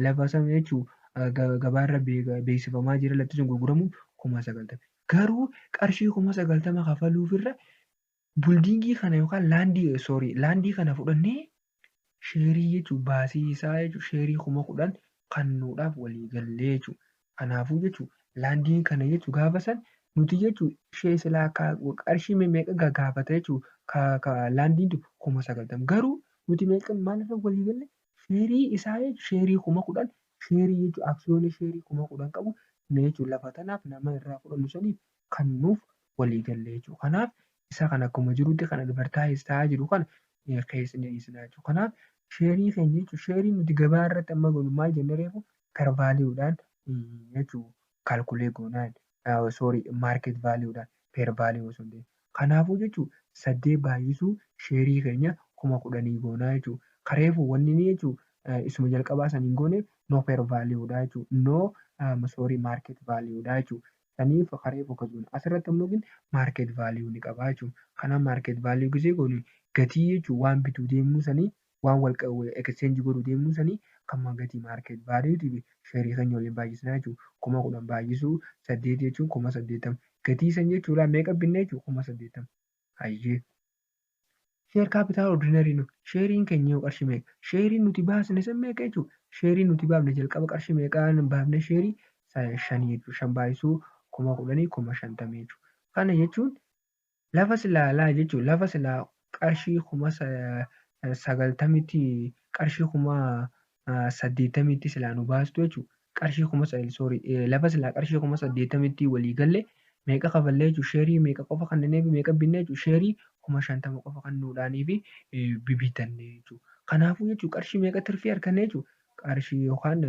lafa sana jechuudha gabaarra beeksifamaa jira, lafti sun gurguramu 90,000. Garuu qarshii 90,000 kafaluufirra buildingii kana yookaan landii, sorry, landii kana fudhannee shareii jechuun baasii isaa jechuun shareii 10,000 kennuudhaaf walii gallee jechuudha. Kanaafuu jechuudha, landiin kana jechuun gaafa san nuti jechuun ishee silaa qarshii meeqa gaafata jechuudha landiin tun? 90,000. Garuu nuti meeqa maalirra walii galle? Shareii isaa shareii 10,000, shareii jechuun aksiyoona shareii 10,000 qabu jechuudha, lafa tanaaf nama irraa fudhannu saniif kennuuf walii galle jechuudha. Kanaaf isa kana akkuma jirutti kan advertise ta'aa jiru kana keessa ni dhiisna jechuudha. Kanaaf shareii keenya jechuun shareii nuti gabaa irratti amma goonu maal jennee reefu? Fair valueudhaan jechuudha calculate goonaa, sorry, market valueudhaan, fair value osoo hin ta'in. Kanaafuu jechuudha, saddeet baay'isuu shareii keenya 10,000 goonaa jechuudha. Kareefu wanni inni jechuudha isuma jalqabaa san hin gooneef no fair valueudha jechuudha. No, sorry, market valueudha jechuudha. Saniif kareefu akkas goona. Asirratti immoo market value ni qaba jechuudha. Kanaaf market value gisee goonu gatii jechuun waan bituu deemnu sanii, waan wal exchange godhuu deemnu sanii kan gatii market valuetii shareii keenya waliin baay'isnaa jechuudha. 10,000 baay'isuu saddeet jechuun 80,000. Gatii san jechuudha meeqa binne jechuudha? 80,000. Hayyee. Share capital ordinary nu shareiin keenya yoo qarshii meeqa? Shareiin nuti baasne san meeqa jechuudha? Shareii nuti baafne jalqaba qarshii meeqaan baafne? Shareii shanii jechuudha. Shan baay'isuu 10,000 50,000 jechuudha. Kana jechuun lafa silaa laa jechuudha, lafa silaa qarshii 90,000tti, qarshii 80,000tti silaa nu baastu jechuudha. Qarshii kuma, sorry, lafa silaa qarshii 80,000tti walii galle meeqa kafallee jechuudha? Shareii meeqa qofa kennineef, meeqa binne jechuudha? Shareii 50,000 qofa kennuudhaanii fi bibitanne jechuudha. Kanaafuu jechuudha, qarshii meeqa tirfii arganne jechuudha? Qarshii yookaan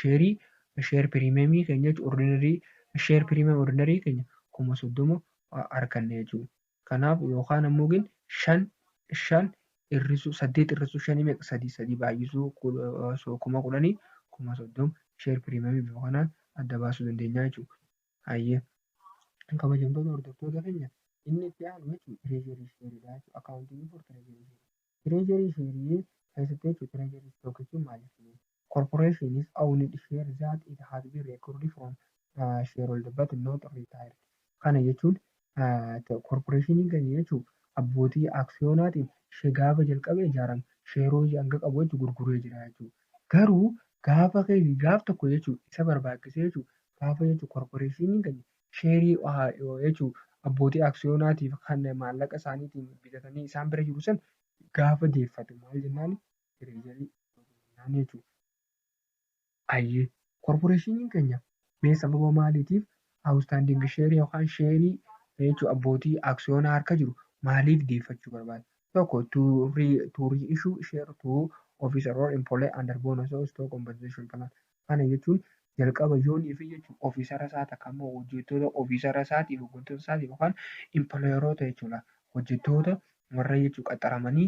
shareii share premiumii keenya jechuudha, ordinary share premium ordinary keenya 30,000 arganne jechuudha. Kanaaf yookaan ammoo shan shan hir'isuu saddeet hir'isuu shanii meeqa? Sadii. Sadii baay'isuu 10,000 30,000. Share premiumii bifa kanaan adda baasuu dandeenya jechuudha. Hayyee, kabajamtoota hordoftoota keenya, inni itti aanu jechuudha treasury shareiidha jechuudha. Accounting for treasury share. Treasury shareii keessatti jechuudha, treasury stock jechuun maal jechuudha? Corporation is owned share that it has been recorded from shareholder but not retired. Kana jechuun corporationiin keenya jechuun abbootii aksiyoonaatiin gaafa jalqabe ijaarame shareoota hanga qabu jechuun gurguree jira jechuudha. Garuu gaafa gaaf tokko jechuudha isa barbaachisee jechuudha, gaafa jechuudha corporationiin keenya shareii jechuudha abbootii aksiyoonaatiif kan maallaqa isaaniitiin bitatanii isaan bira jiru sana gaafa deeffatu maal jennaani? Treasury jennaan jechuudha. Hayyee, corporationiin keenya mee sababa maaliitiif outstanding shareii yookaan shareii jechuun abbootii aksiyoonaa harka jiru maaliif deeffachuu barbaade? Tokko, to reissue share to officer or employee under bonus or stock compensation plan. Kana jechuun jalqaba yoonii fi jechuun officera isaa takka immoo hojjettoota officera isaatiif, hoggantoota isaatiif yookaan employeroota jechuudha. Hojjettoota warra jechuun qaxaramanii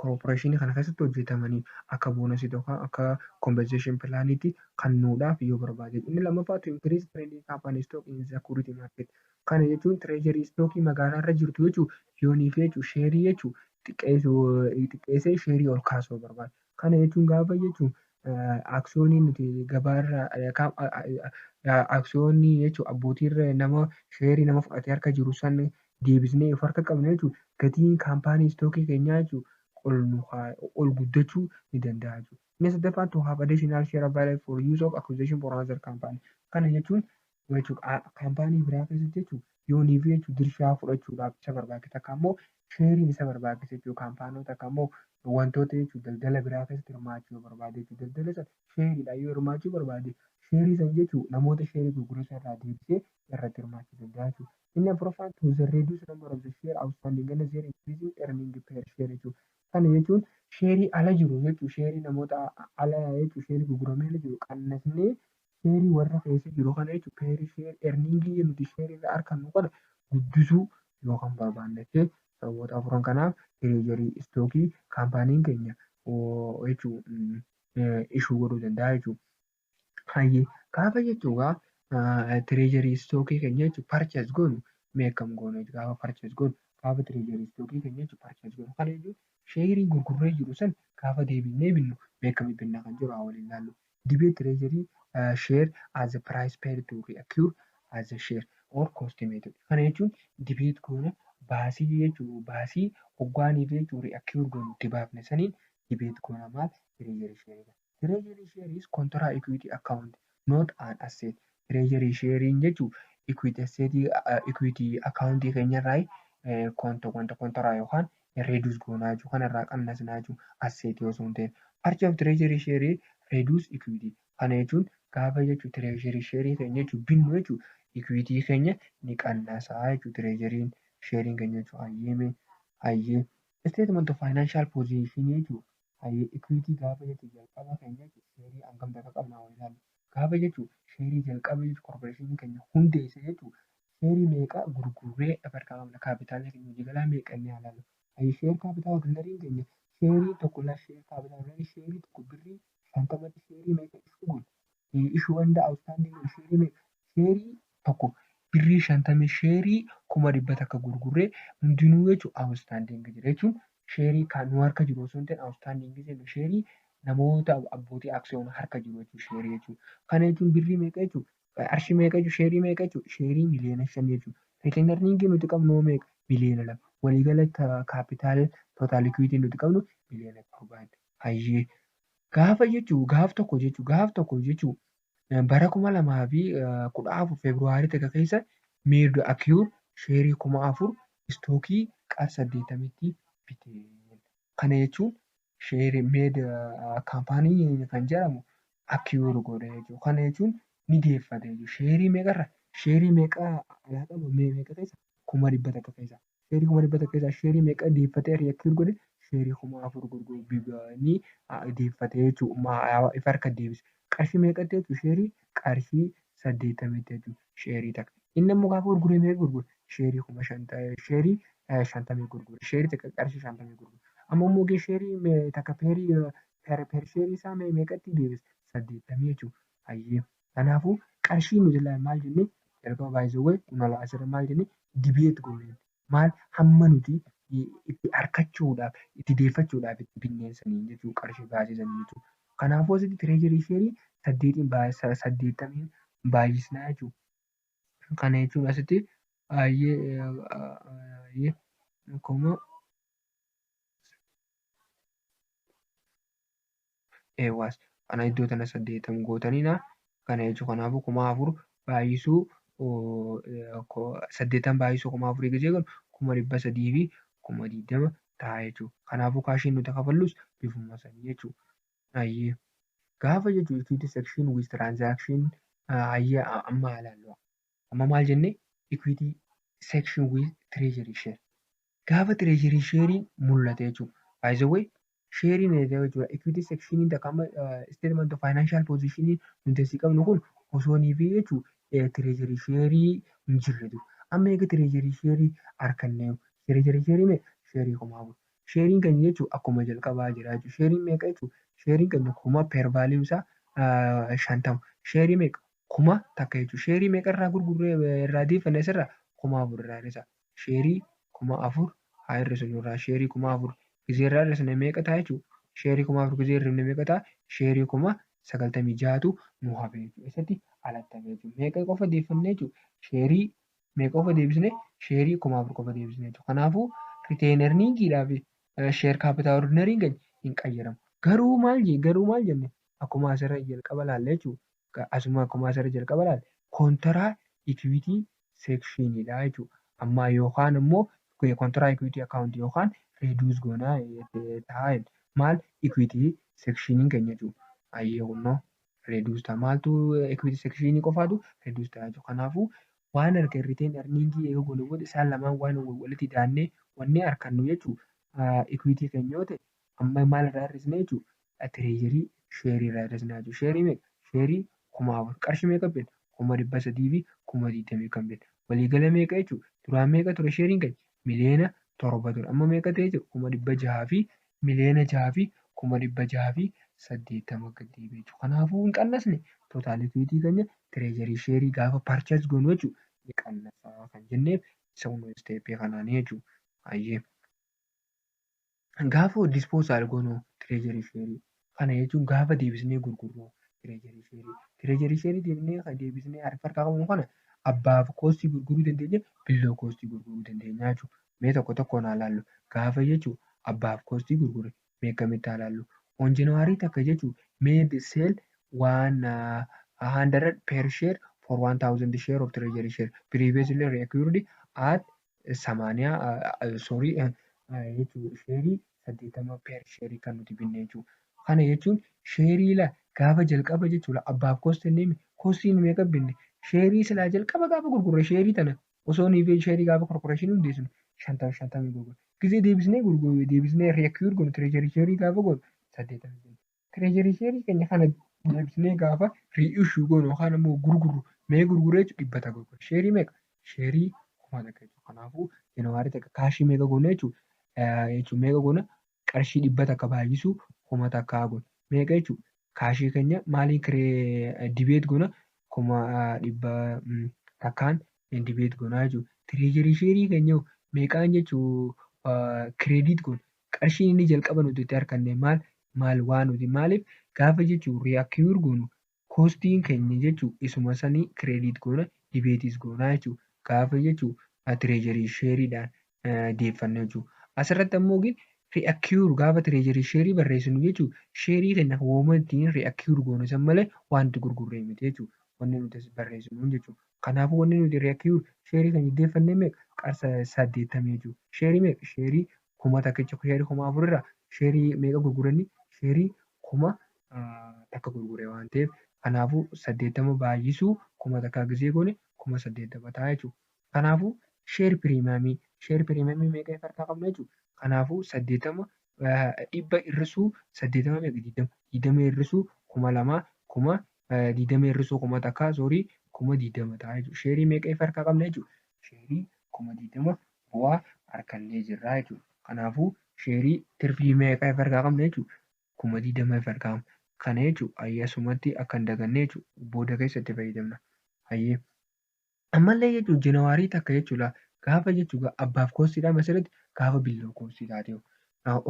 corporationii kana keessatti hojjetamanii akka bonusii yookaan akka compensation planiitti kennuudhaaf yoo barbaade. Inni lammaffaa, to increase trading company stock in the security market. Kana jechuun treasury stockii magaalaa irra jirtu jechuun yoonii fi jechuun shareii jechuun xiqqeessee shareii ol kaasuu barbaada. Kana jechuun gaafa jechuun aksiyoonii nuti gabaarra aksiyoonii jechuun abbootiirra nama shareii nama fudhatee harka jiru san deebisnee of harka qabne jechuun gatiin kaampaanii stockii keenyaa jechuun ol guddachuu ni danda'a jechuudha. Inni sadaffaan, to have additional share available for use of acquisition for another company. Kana jechuun kaampaanii biraa keessatti jechuun yoonii fi jechuun dirshaa fudhachuudhaaf isa barbaachisa. Takka immoo shareiin isa barbaachisa jechuudha. Kaampaanota takka immoo Wantoota jechuun daldala biraa keessatti hirmaachuu yoo barbaade jechuudha. Daldala sana sheeriidhaan yoo hirmaachuu barbaade, sheerii sana jechuun namoota sheerii gurguran irraa deebisee irratti hirmaachuu danda'a jechuudha. Inni afuraffaan to the reduce number of the share outstanding and their increasing earning per share jechuudha. Kana jechuun sheerii ala jiru jechuudha. Sheerii namoota ala jechuudha. Sheerii gurguramee ala jiru qannasnee sheerii warra keessa jiru kana jechuudha. Per share earningii nuti sheerii irraa argannu kana guddisuu yoo kan barbaanne ta'e, sababoota afuran kanaaf treasury stockii kaampaaniin keenya jechuun issue godhuu danda'a jechuudha. Hayyee, gaafa jechuun treasury stockii keenya jechuun purchase goonu, mee akkam goona? Gaafa purchase goonu, gaafa treasury stockii keenya jechuun purchase goonu, kana jechuun sheerii gurgurree jiru san gaafa deebinee binnu, mee akkamitti binna kan jiru haa waliin ilaallu. Debit treasury share as a price paid to reacquire as a share or cost method. Kana jechuun debit goona baasii jechuun baasii hoggaanii fi jechuun reacquire goonu itti baafne saniin debit goona maal treasury share. Treasury share is contra equity account, not an asset. Treasury share jechuun equity asset equity account keenyarraa contra yookaan reduce goonaa jechuudha. Kanarraa qannasnaa jechuudha, asset osoo hin ta'in. Purchase of treasury share reduce equity. Kana jechuun gaafa jechuun treasury share keenya jechuun binnu jechuun equity keenya ni qannasaa jechuudha. Treasury share keenya jechuudha. Hayyee, hayyee. Statement of financial position jechuun, hayyee, equity gaafa jechuun jalqaba keenya jechuun sheerii hangam akka qabnu haa ilaallu. Gaafa jechuun sheerii jalqaba jechuun corporation keenya hundeesse jechuun sheerii meeqa gurgurree harkaa qabna, kaapitaala keenya waliigalaa meeqa inni haa ilaallu. Hayyee, share capital ordinary keenya sheerii tokko, share capital ordinary sheerii tokko birrii 50tti sheerii meeqa issue goone, issue and outstanding sheerii meeqa, sheerii tokko birrii 50 sheerii 100,000 gurgurree hundinuu jechuun outstanding jira jechuun sheerii kan nu harka jiru osoo hin ta'in, outstanding jennu sheerii namoota abbootii aksiyoonaa harka jiru jechuudha sheerii jechuudha. Kana jechuun birrii meeqa jechuudha? Qarshii meeqa jechuudha? Sheerii meeqa jechuudha? Sheerii miliyoona 5 jechuudha. Retained earnings nuti qabnu hoo meeqa? Miliyoona 2. Waliigala capital total equity nuti qabnu miliyoona 7. Hayyee, gaafa jechuun gaaf tokko jechuun gaaf tokko jechuun bara 2014 Feebruwaarii tokko keessa made acquire sheerii 4000 stockii qar 80tti bite. Kana jechuun sheerii made kaampaanii kan jedhamu acquire godhe jechuudha. Kana jechuun ni deeffate jechuudha. Sheerii meeqarraa? Sheerii meeqa alaa qaba, meeqa keessa? 100,000 keessa. Sheerii 100,000 keessaa sheerii meeqa deeffatee acquire godhe? Sheerii 4000 ni deeffate jechuudha. Ifa harka deebise. Qarshii meeqatti jechuudha? Sheerii qarshii 80tti jechuudha sheerii takka. Inni immoo gaafa gurgure meeqa gurgure? Sheerii sheerii 50 gurgure. Sheerii takka qarshii 50 gurgure. Amma immoo sheerii takka per sheerii isaa meeqatti deebise? 80 jechuudha. Hayyee, kanaafuu qarshii nuti maal jennee jalqaba baay'isawwan asirra maal jennee debit goone, maal hamma nuti itti harkachuudhaaf, itti deeffachuudhaaf itti binneen sanii jechuudha, qarshii baasii sanii jechuudha. Kanaafuu asitti treasury sheerii saddeetiin 80n baay'isnaa jechuudha. Kana jechuun asitti hayyee kuma eewwaas kana iddoo tana 80 gootaniina. Kana jechuun kanaafuu 4000 baay'isuu 80 baay'isuu 4000 gisee godhu 320,000 ta'a jechuudha. Kanaafuu cashiin nuti kafallus bifuma sanii jechuudha. Hayyee, gaafa jechuun equity section with transaction, hayyee, amma haa ilaallu. Amma maal jennee? Equity section with treasury share. Gaafa treasury share'n mul'ate jechuudha. By the way, share'n jechuudha equity section takka amma statement of financial position nuti asii qabnu kun osoo nii fi jechuudha treasury share hin jirre ture. Amma eega treasury share harkannee, treasury share meeqa? Sheerii 4000. Sheeriin keenya jechuun akkuma jalqabaa jira jechuudha. Sheeriin meeqa jechuudha? Sheeriin keenya kuma par value isaa 50. Sheerii meeqa? 1000 jechuudha. Sheerii meeqa irraa gurgurree irraa deeffanne asirraa? 4000 irraa hir'isa. Sheerii 4000 haa hir'isnu irraa. Sheerii 4000 gizee irraa hir'isne meeqa ta'a jechuudha? Sheerii 4000 gizee hir'ifne meeqa ta'a? Sheerii 96,000tu nu hafe jechuudha. Eessatti? Alatti hafe jechuudha. Meeqa qofa deeffanne jechuudha? Sheerii meeqa qofa deebisne? Sheerii 4000 qofa deebisne jechuudha. Kanaafuu retained earningiidhaa fi share capital ordinary keenya hin qayyaramu. Garuu maal jenne? Akkuma asirra jalqaba laalle jechuudha. Asuma akkuma asirra jalqaba laalle contra equity sectionidha jechuudha. Amma yookaan immoo contra equity account yookaan Reduce goonaa ta'a. Maal, equity sectioniin keenya jechuudha. Hayyee, kunnoo reduce ta'a. Maaltu, equity sectionii qofaatu reduce ta'a jechuudha. Kanaafuu waan harka retained earningii eega goone booda isaan lamaan waan walitti daannee wanni harkannu jechuudha. Equity keenya yoo ta'e, amma maal irraa hir'isne jechuudha? Treasury shareii irraa hir'isna jechuudha. Shareii meeqa? Shareii 4,000. Qarshii meeqa binne? 320,000 kan binne. Waliigala meeqa jechuudha? Duraan meeqa ture shareiin keenya? Miliyoona 7 ture. Amma meeqa ta'e jechuudha? 600,000 fi 6,680,000 gad deebi'e jechuudha. Kanaafuu hin qannasne total equity keenya treasury shareii gaafa purchase goonu jechuudha. Ni qannasaa kan jenneef isa stepii kanaanii jechuudha. Hayyee. Gaafa disposal goonu treasury shareii kana jechuun, gaafa deebisnee gurgurru treasury shareii. Treasury shareii deebisnee harka qabnu kana above costii gurguruu dandeenya, below costii gurguruu dandeenya jechuudha. Mee tokko tokkoon haa ilaallu. Gaafa jechuun above costii gurgurre mee akkamitti haa ilaallu. On January 1 jechuun made sale 100 per share for 1000 share of treasury share previously recorded at samaaniyaa, sorry, jechuun shareii 80 per shareii kan nuti binne jechuudha. Kana jechuun shareii la gaafa jalqaba jechuudha, above costii jennee costiin meeqa binne? Shareii silaa jalqaba gaafa gurgurre, shareii tana osoo nuyi shareii gaafa corporationii hundeessinu 50 50 gurgurre. Gizee deebisnee gurgurre, deebisnee reacquire goonu, treasury shareii gaafa goonu 80. Treasury shareii keenya kana deebisnee gaafa reissue goonu yookaan immoo gurgurru, mee gurgurre jechuudha? 100 gurgurre. Shareii meeqa? Shareii 1000 jechuudha. Kanaafuu January 1 cashii meeqa goone jechuudha? Meeqa goona? Qarshii 100 baay'isuu 1000 goona. Meeqa jechuudha? Cashii keenya maaliin debit goona? 100,000n debit goonaa jechuudha. Treasury shareii keenya meeqaan jechuu credit goona? Qarshiin inni jalqaba nuti itti arganne maal maal waan nuti maaliif gaafa jechuun reacquire goonu costiin keenya jechuun isuma sanii credit goona, debitis goonaa jechuudha. Gaafa jechuun treasury shareiidhaan deeffanne jechuudha. Asirratti ammoo reacquire gaafa treasury shareii barreessinu jechuudha, shareii keenya wooma ittiin reacquire goonu san malee waan nuti gurgurree miti jechuudha. Wanni nuti as barreessinu jechuudha. Kanaafuu wanni nuti reacquire shareii keenya deeffanne meeqa? Qarshii 80 jechuudha. Shareii meeqa? Shareii 1000 jechuudha. Shareii 4,000 irraa shareii meeqa gurguranii? Shareii 1000 gurgure waan ta'eef, kanaafuu 80 baay'isuu 1000 gisee goone 80,000 ta'a jechuudha. Kanaafuu share premiumii meeqa harkaa qabna jechuudha? Kanaafuu 80, 100 hir'isuu 80 meeqa? 20. 20 hir'isuu 2000, 20,000 hir'isuu 1000, sorry, 20,000 ta'a jechuudha. Shareii meeqa harkaa qabna jechuudha? Shareii 20,000 bu'aa harkannee jirra jechuudha. Kanaafuu shareii tirfii meeqa harkaa qabna jechuudha? 20,000 harkaa qabna. Kana jechuun asumatti akka hin daganne jechuudha. Booda keessa itti fayyadamna. Hayyee. Ammallee jechuun January 1 jechuudha. Gaafa jechuudha above costiidhaan asirratti gaafa below costii taate.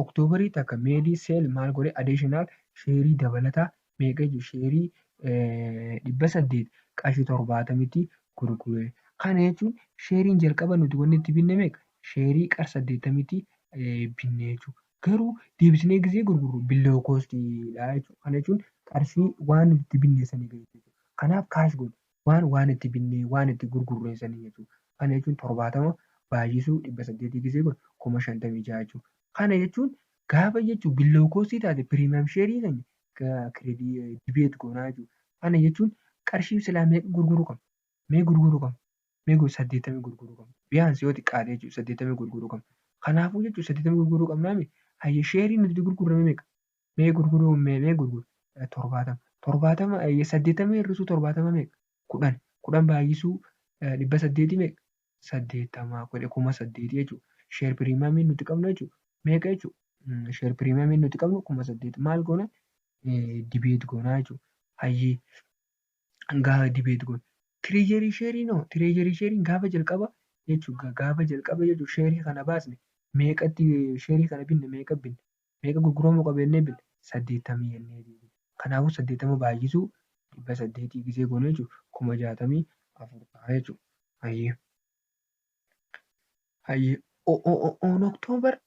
Octoberii 1 made sale maal godhe? Additional shareii dabalataa meeqa jechuudha? Shareii 800 qarshii 70tti gurgure. Kana jechuun shareiin jalqaba nuti wanni itti binne meeqa? Shareii 80tti binne jechuudha. Garuu deebisnee gisee gurgurru below costiidha jechuudha. Kana jechuun qarshii waan nuti itti binne sanii gadi jechuudha. Kanaaf cash goona. Waan itti binnee waan itti gurgurre sanii jechuudha. Kana jechuun 70 baay'isuu 800 gisee goone 56,000 jechuudha. Kana jechuun gaafa jechuun below costii taate premium shareii keenya debit goonaa jechuudha. Kana jechuun qarshii silaa meeqa gurguruu qabna? Mee gurguruu qabna? Mee 80 gurguruu qabna. Biyyaansi yoo xiqqaate jechuudha 80 gurguruu qabna. Kanaafuu jechuun 80 gurguruu qabnaami. Hayyee, shareiin nuti gurgurame meeqa? Mee gurguruu mee gurguru? 70. 70, 80 hir'isuu 70 meeqa? 10. 10 baay'isuu 800 meeqa? 80 godhe, 8,000 jechuudha. Share premiumiin nuti qabnu jechuudha. Meeqa jechuudha? Share premiumiin nuti qabnu 8,000. Maal goona? Debit goonaa jechuudha. Hayyee, gaafa debit goona. Treasury shareiin hoo? Treasury shareiin gaafa jalqaba jechuudha. Gaafa jalqaba jechuudha shareii kana baasne meeqatti shareii kana binne? Meeqa binne? Meeqa gurguramuu qaba jennee binne? 80 jennee binne. Kanaafuu 80 baay'isuu 800 gisee goone jechuudha 64,000 ta'a jechuudha. Hayyee. Hayyee. On October,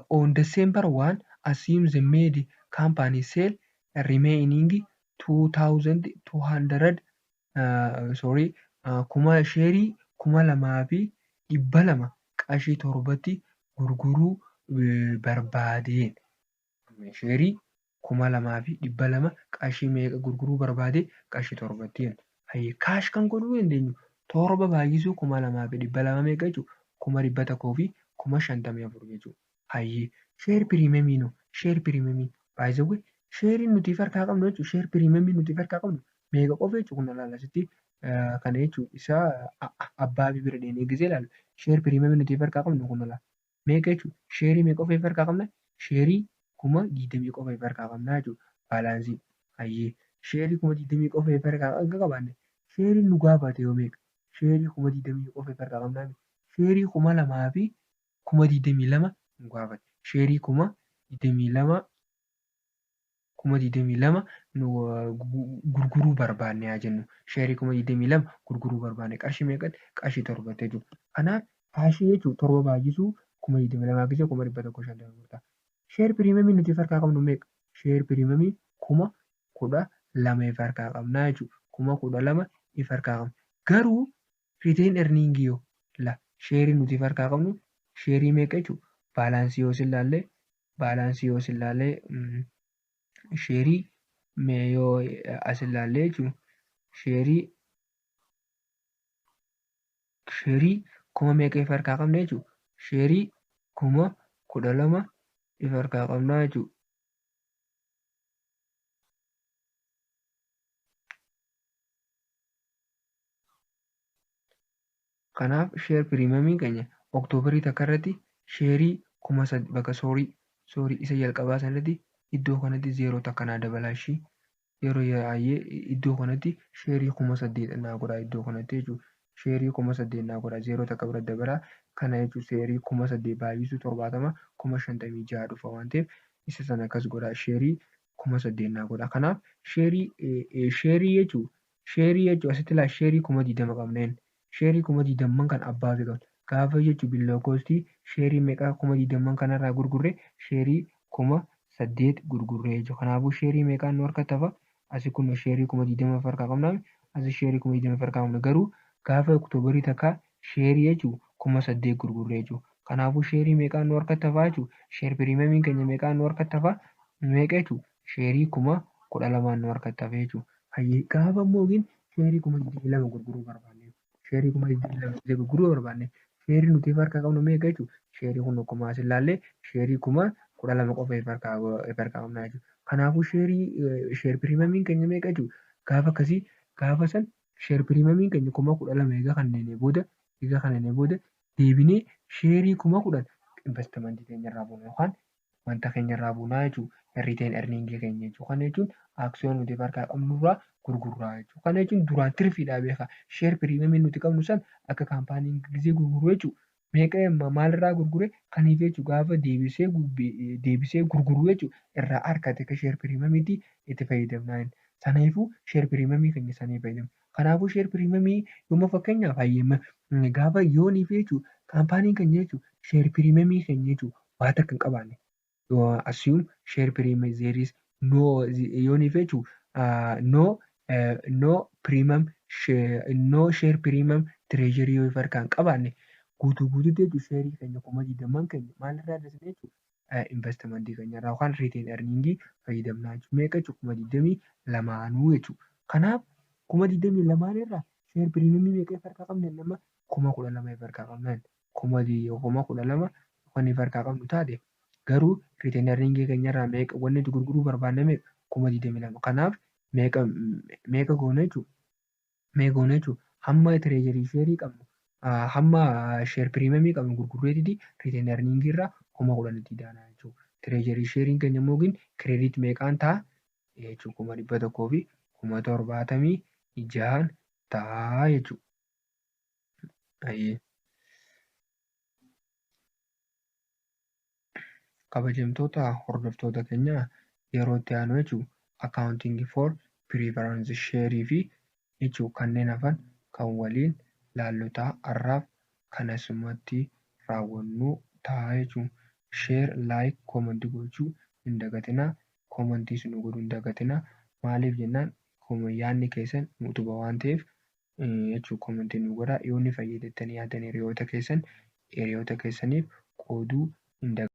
on December 1, assume the made company sell remaining 2200, sorry, kuma shareii 2,200 qarshii 7tti gurguruu Barbaadeen sheerii 2,200 qarshii meeqa gurguruu barbaade? Qarshii 7tti. Cash kan godhuu dandeenyu 7 baay'isuu 2,200 meeqa jechuudha? 154,000 jechuudha. Hayyee, share premiumiin, share premiumii baay'isawwan sheeriin nuti harkaa qabnu jechuudha. Share premiumii nuti harkaa qabnu meeqa qofa jechuudha? Kun ilaala asitti kana jechuudha. Isa abbaa bira deemnee gisee ilaallu, share premiumii nuti harkaa qabnu kun ilaala. Meeqa jechuudha? Sheerii meeqa qofa harkaa qabna? Sheerii 20,000 qofa harkaa qabna jechuudha. Balanceii. Hayyee, sheerii 20,000 qofa harkaa qabaanne, sheeriin nu gaafate yoo meeqa? Sheerii 20,000 qofa harkaa qabna. Sheerii 2,022 nu gaafate. Sheerii 22,000, 22,000 nu gurguruu barbaanne haa jennu. Sheerii 22,000 gurguruu barbaanne qarshii meeqatti? Qarshii 7tti jechuudha. Kanaaf cashii jechuun 7 baay'isuu 22,000 gisee 154,000 ta'a. Share premiumii nuti harkaa qabnu meeqa? Share premiumii 12,000 if harkaa qabnaa jechuudha. 12,000 if harkaa qabna. Garuu retained earningii yoo la sheerii nuti harkaa qabnu sheerii meeqa jechuudha? Balanceii yoo ilaalle, balanceii yoo ilaalle, sheerii mee yoo as ilaalle jechuudha. Sheerii kuma meeqa if harkaa qabna jechuudha? Sheerii 12,000 if harkaa qabnaa jechuudha. Kanaaf share premiumiin keenya Oktoobarii 1 irratti sheerii 3,000 bakka, sorry, sorry, isa jalqabaa sanatti iddoo kanatti zeeroo takka naa dabalaa ishii yeroo baay'ee iddoo kanatti sheerii 8,000 naa godhaa iddoo kanatti jechuudha. Sheerii 8,000 naa godhaa, zeeroo takka bira dabalaa kana jechuudha. Sheerii 8,000 baay'isuu 70 56,000 dhufa waan ta'eef isa sana akkas godhaa, sheerii 8,000 naa godhaa. Kanaaf sheerii jechuun, sheerii jechuun asitti ilaa sheerii 20,000 qabneen sheerii 20,000 kan abbaa fi qabna. Gaafa jechuun below costii sheerii meeqaa 20,000 kanarraa gurgurre? Sheerii 8,000 gurgurre jechuudha. Kanaafuu sheerii meeqaan nu harkatti hafa? Asi kun sheerii 20,000 harkaa qabna. Asi sheerii 20,000 harkaa qabna. Garuu gaafa Oktoobarii 1 sheerii jechuun 8,000 gurgurre jechuudha. Kanaafuu sheerii meeqaan nu harkatti hafa jechuudha? Share premiumiin keenya meeqaan nu harkatti hafa? Meeqa jechuudha? Sheerii 12,000 nu harkatti hafe jechuudha. Hayyee, gaafa immoo sheerii 22,000 gurguruu barbaanne, sheerii 22,000 gurguruu barbaanne, sheerii nuti harkaa qabnu meeqa jechuudha? Sheerii kun akkuma as ilaalle sheerii 12,000 qofa harkaa qabna jechuudha. Kanaafuu sheerii share premiumiin keenya meeqa jechuudha? Gaafa akkasii gaafa san share premiumiin keenya 12,000 egaa kanneen booda deebinee sheerii 10,000 investmentii keenya irraa buuna yookaan wanta keenya irraa buunaa jechuudha. Retained earningii keenya jechuudha. Kana jechuun aaksiyoona nuti harkaa qabnurraa gurgurraa jechuudha. Kana jechuun duraan tirfiidhaa beekaa. Share premiumii nuti qabnu san akka kaampaaniin gisee gurguru jechuudha. Meeqa maalirraa gurgure kaniif jechuudha, gaafa deebisee gurguru jechuudha irraa argate akka share premiumiitti itti fayyadamnaa. Sanaafuu share premiumii keenya sanii fayyadamna. Kanaafuu share premiumii yommuu fakkeenyaaf gaafa yoonii fi jechuudha kaampaaniin keenya jechuudha share premiumii keenya jechuudha waa takka hin qabaanne, assume share premium there is no, yoonii fi jechuudha no premium share, no share premium treasury yoo harkaa hin qabaanne, guutuu guutuutti jechuudha sheerii keenya 20,000 keenya maalirraa hir'isne jechuudha? Investmentii keenya irraa yookaan retained earningii fayyadamnaa jechuudha. Meeqa jechuudha? 22,000 jechuudha. Kanaaf 22,000 irraa share premiumii meeqa harkaa qabna? Nama 12,000 harkaa qabna. 12,000 kan harkaa qabnu taate, garuu retained earningii keenya irraa meeqa wanni nuti gurguruu barbaanne meeqa? 22,000. Kanaaf meeqa meeqa goona jechuudha? Meeqa goona jechuudha? Hamma treasury sheerii qabnu, hamma share premiumii qabnu gurgurreetiti retained earningii irraa 10,000tti daana jechuudha. Treasury sheeriin keenya immoo credit meeqaan ta'a jechuudha? 176,000 ta'a jechuudha. Ayyee. Kabajamtoota hordoftoota keenyaa, yeroo itti aanu jechuun accounting for preference share fi jechuun kanneen hafan kan waliin laallu ta'a. Har'aaf kan asumatti raawwannu ta'a jechuun share, like, commentii gochuu hin dagatinaa. Commentiis nu godhuu hin dagatinaa. Maaliif jennaan yaadni keessan nu utuba waan ta'eef jechuun commentii nu godhaa. Yoo ni fayyada jettanii yaaddan hiriyoota keessaniif qooduu hin dagatinaa.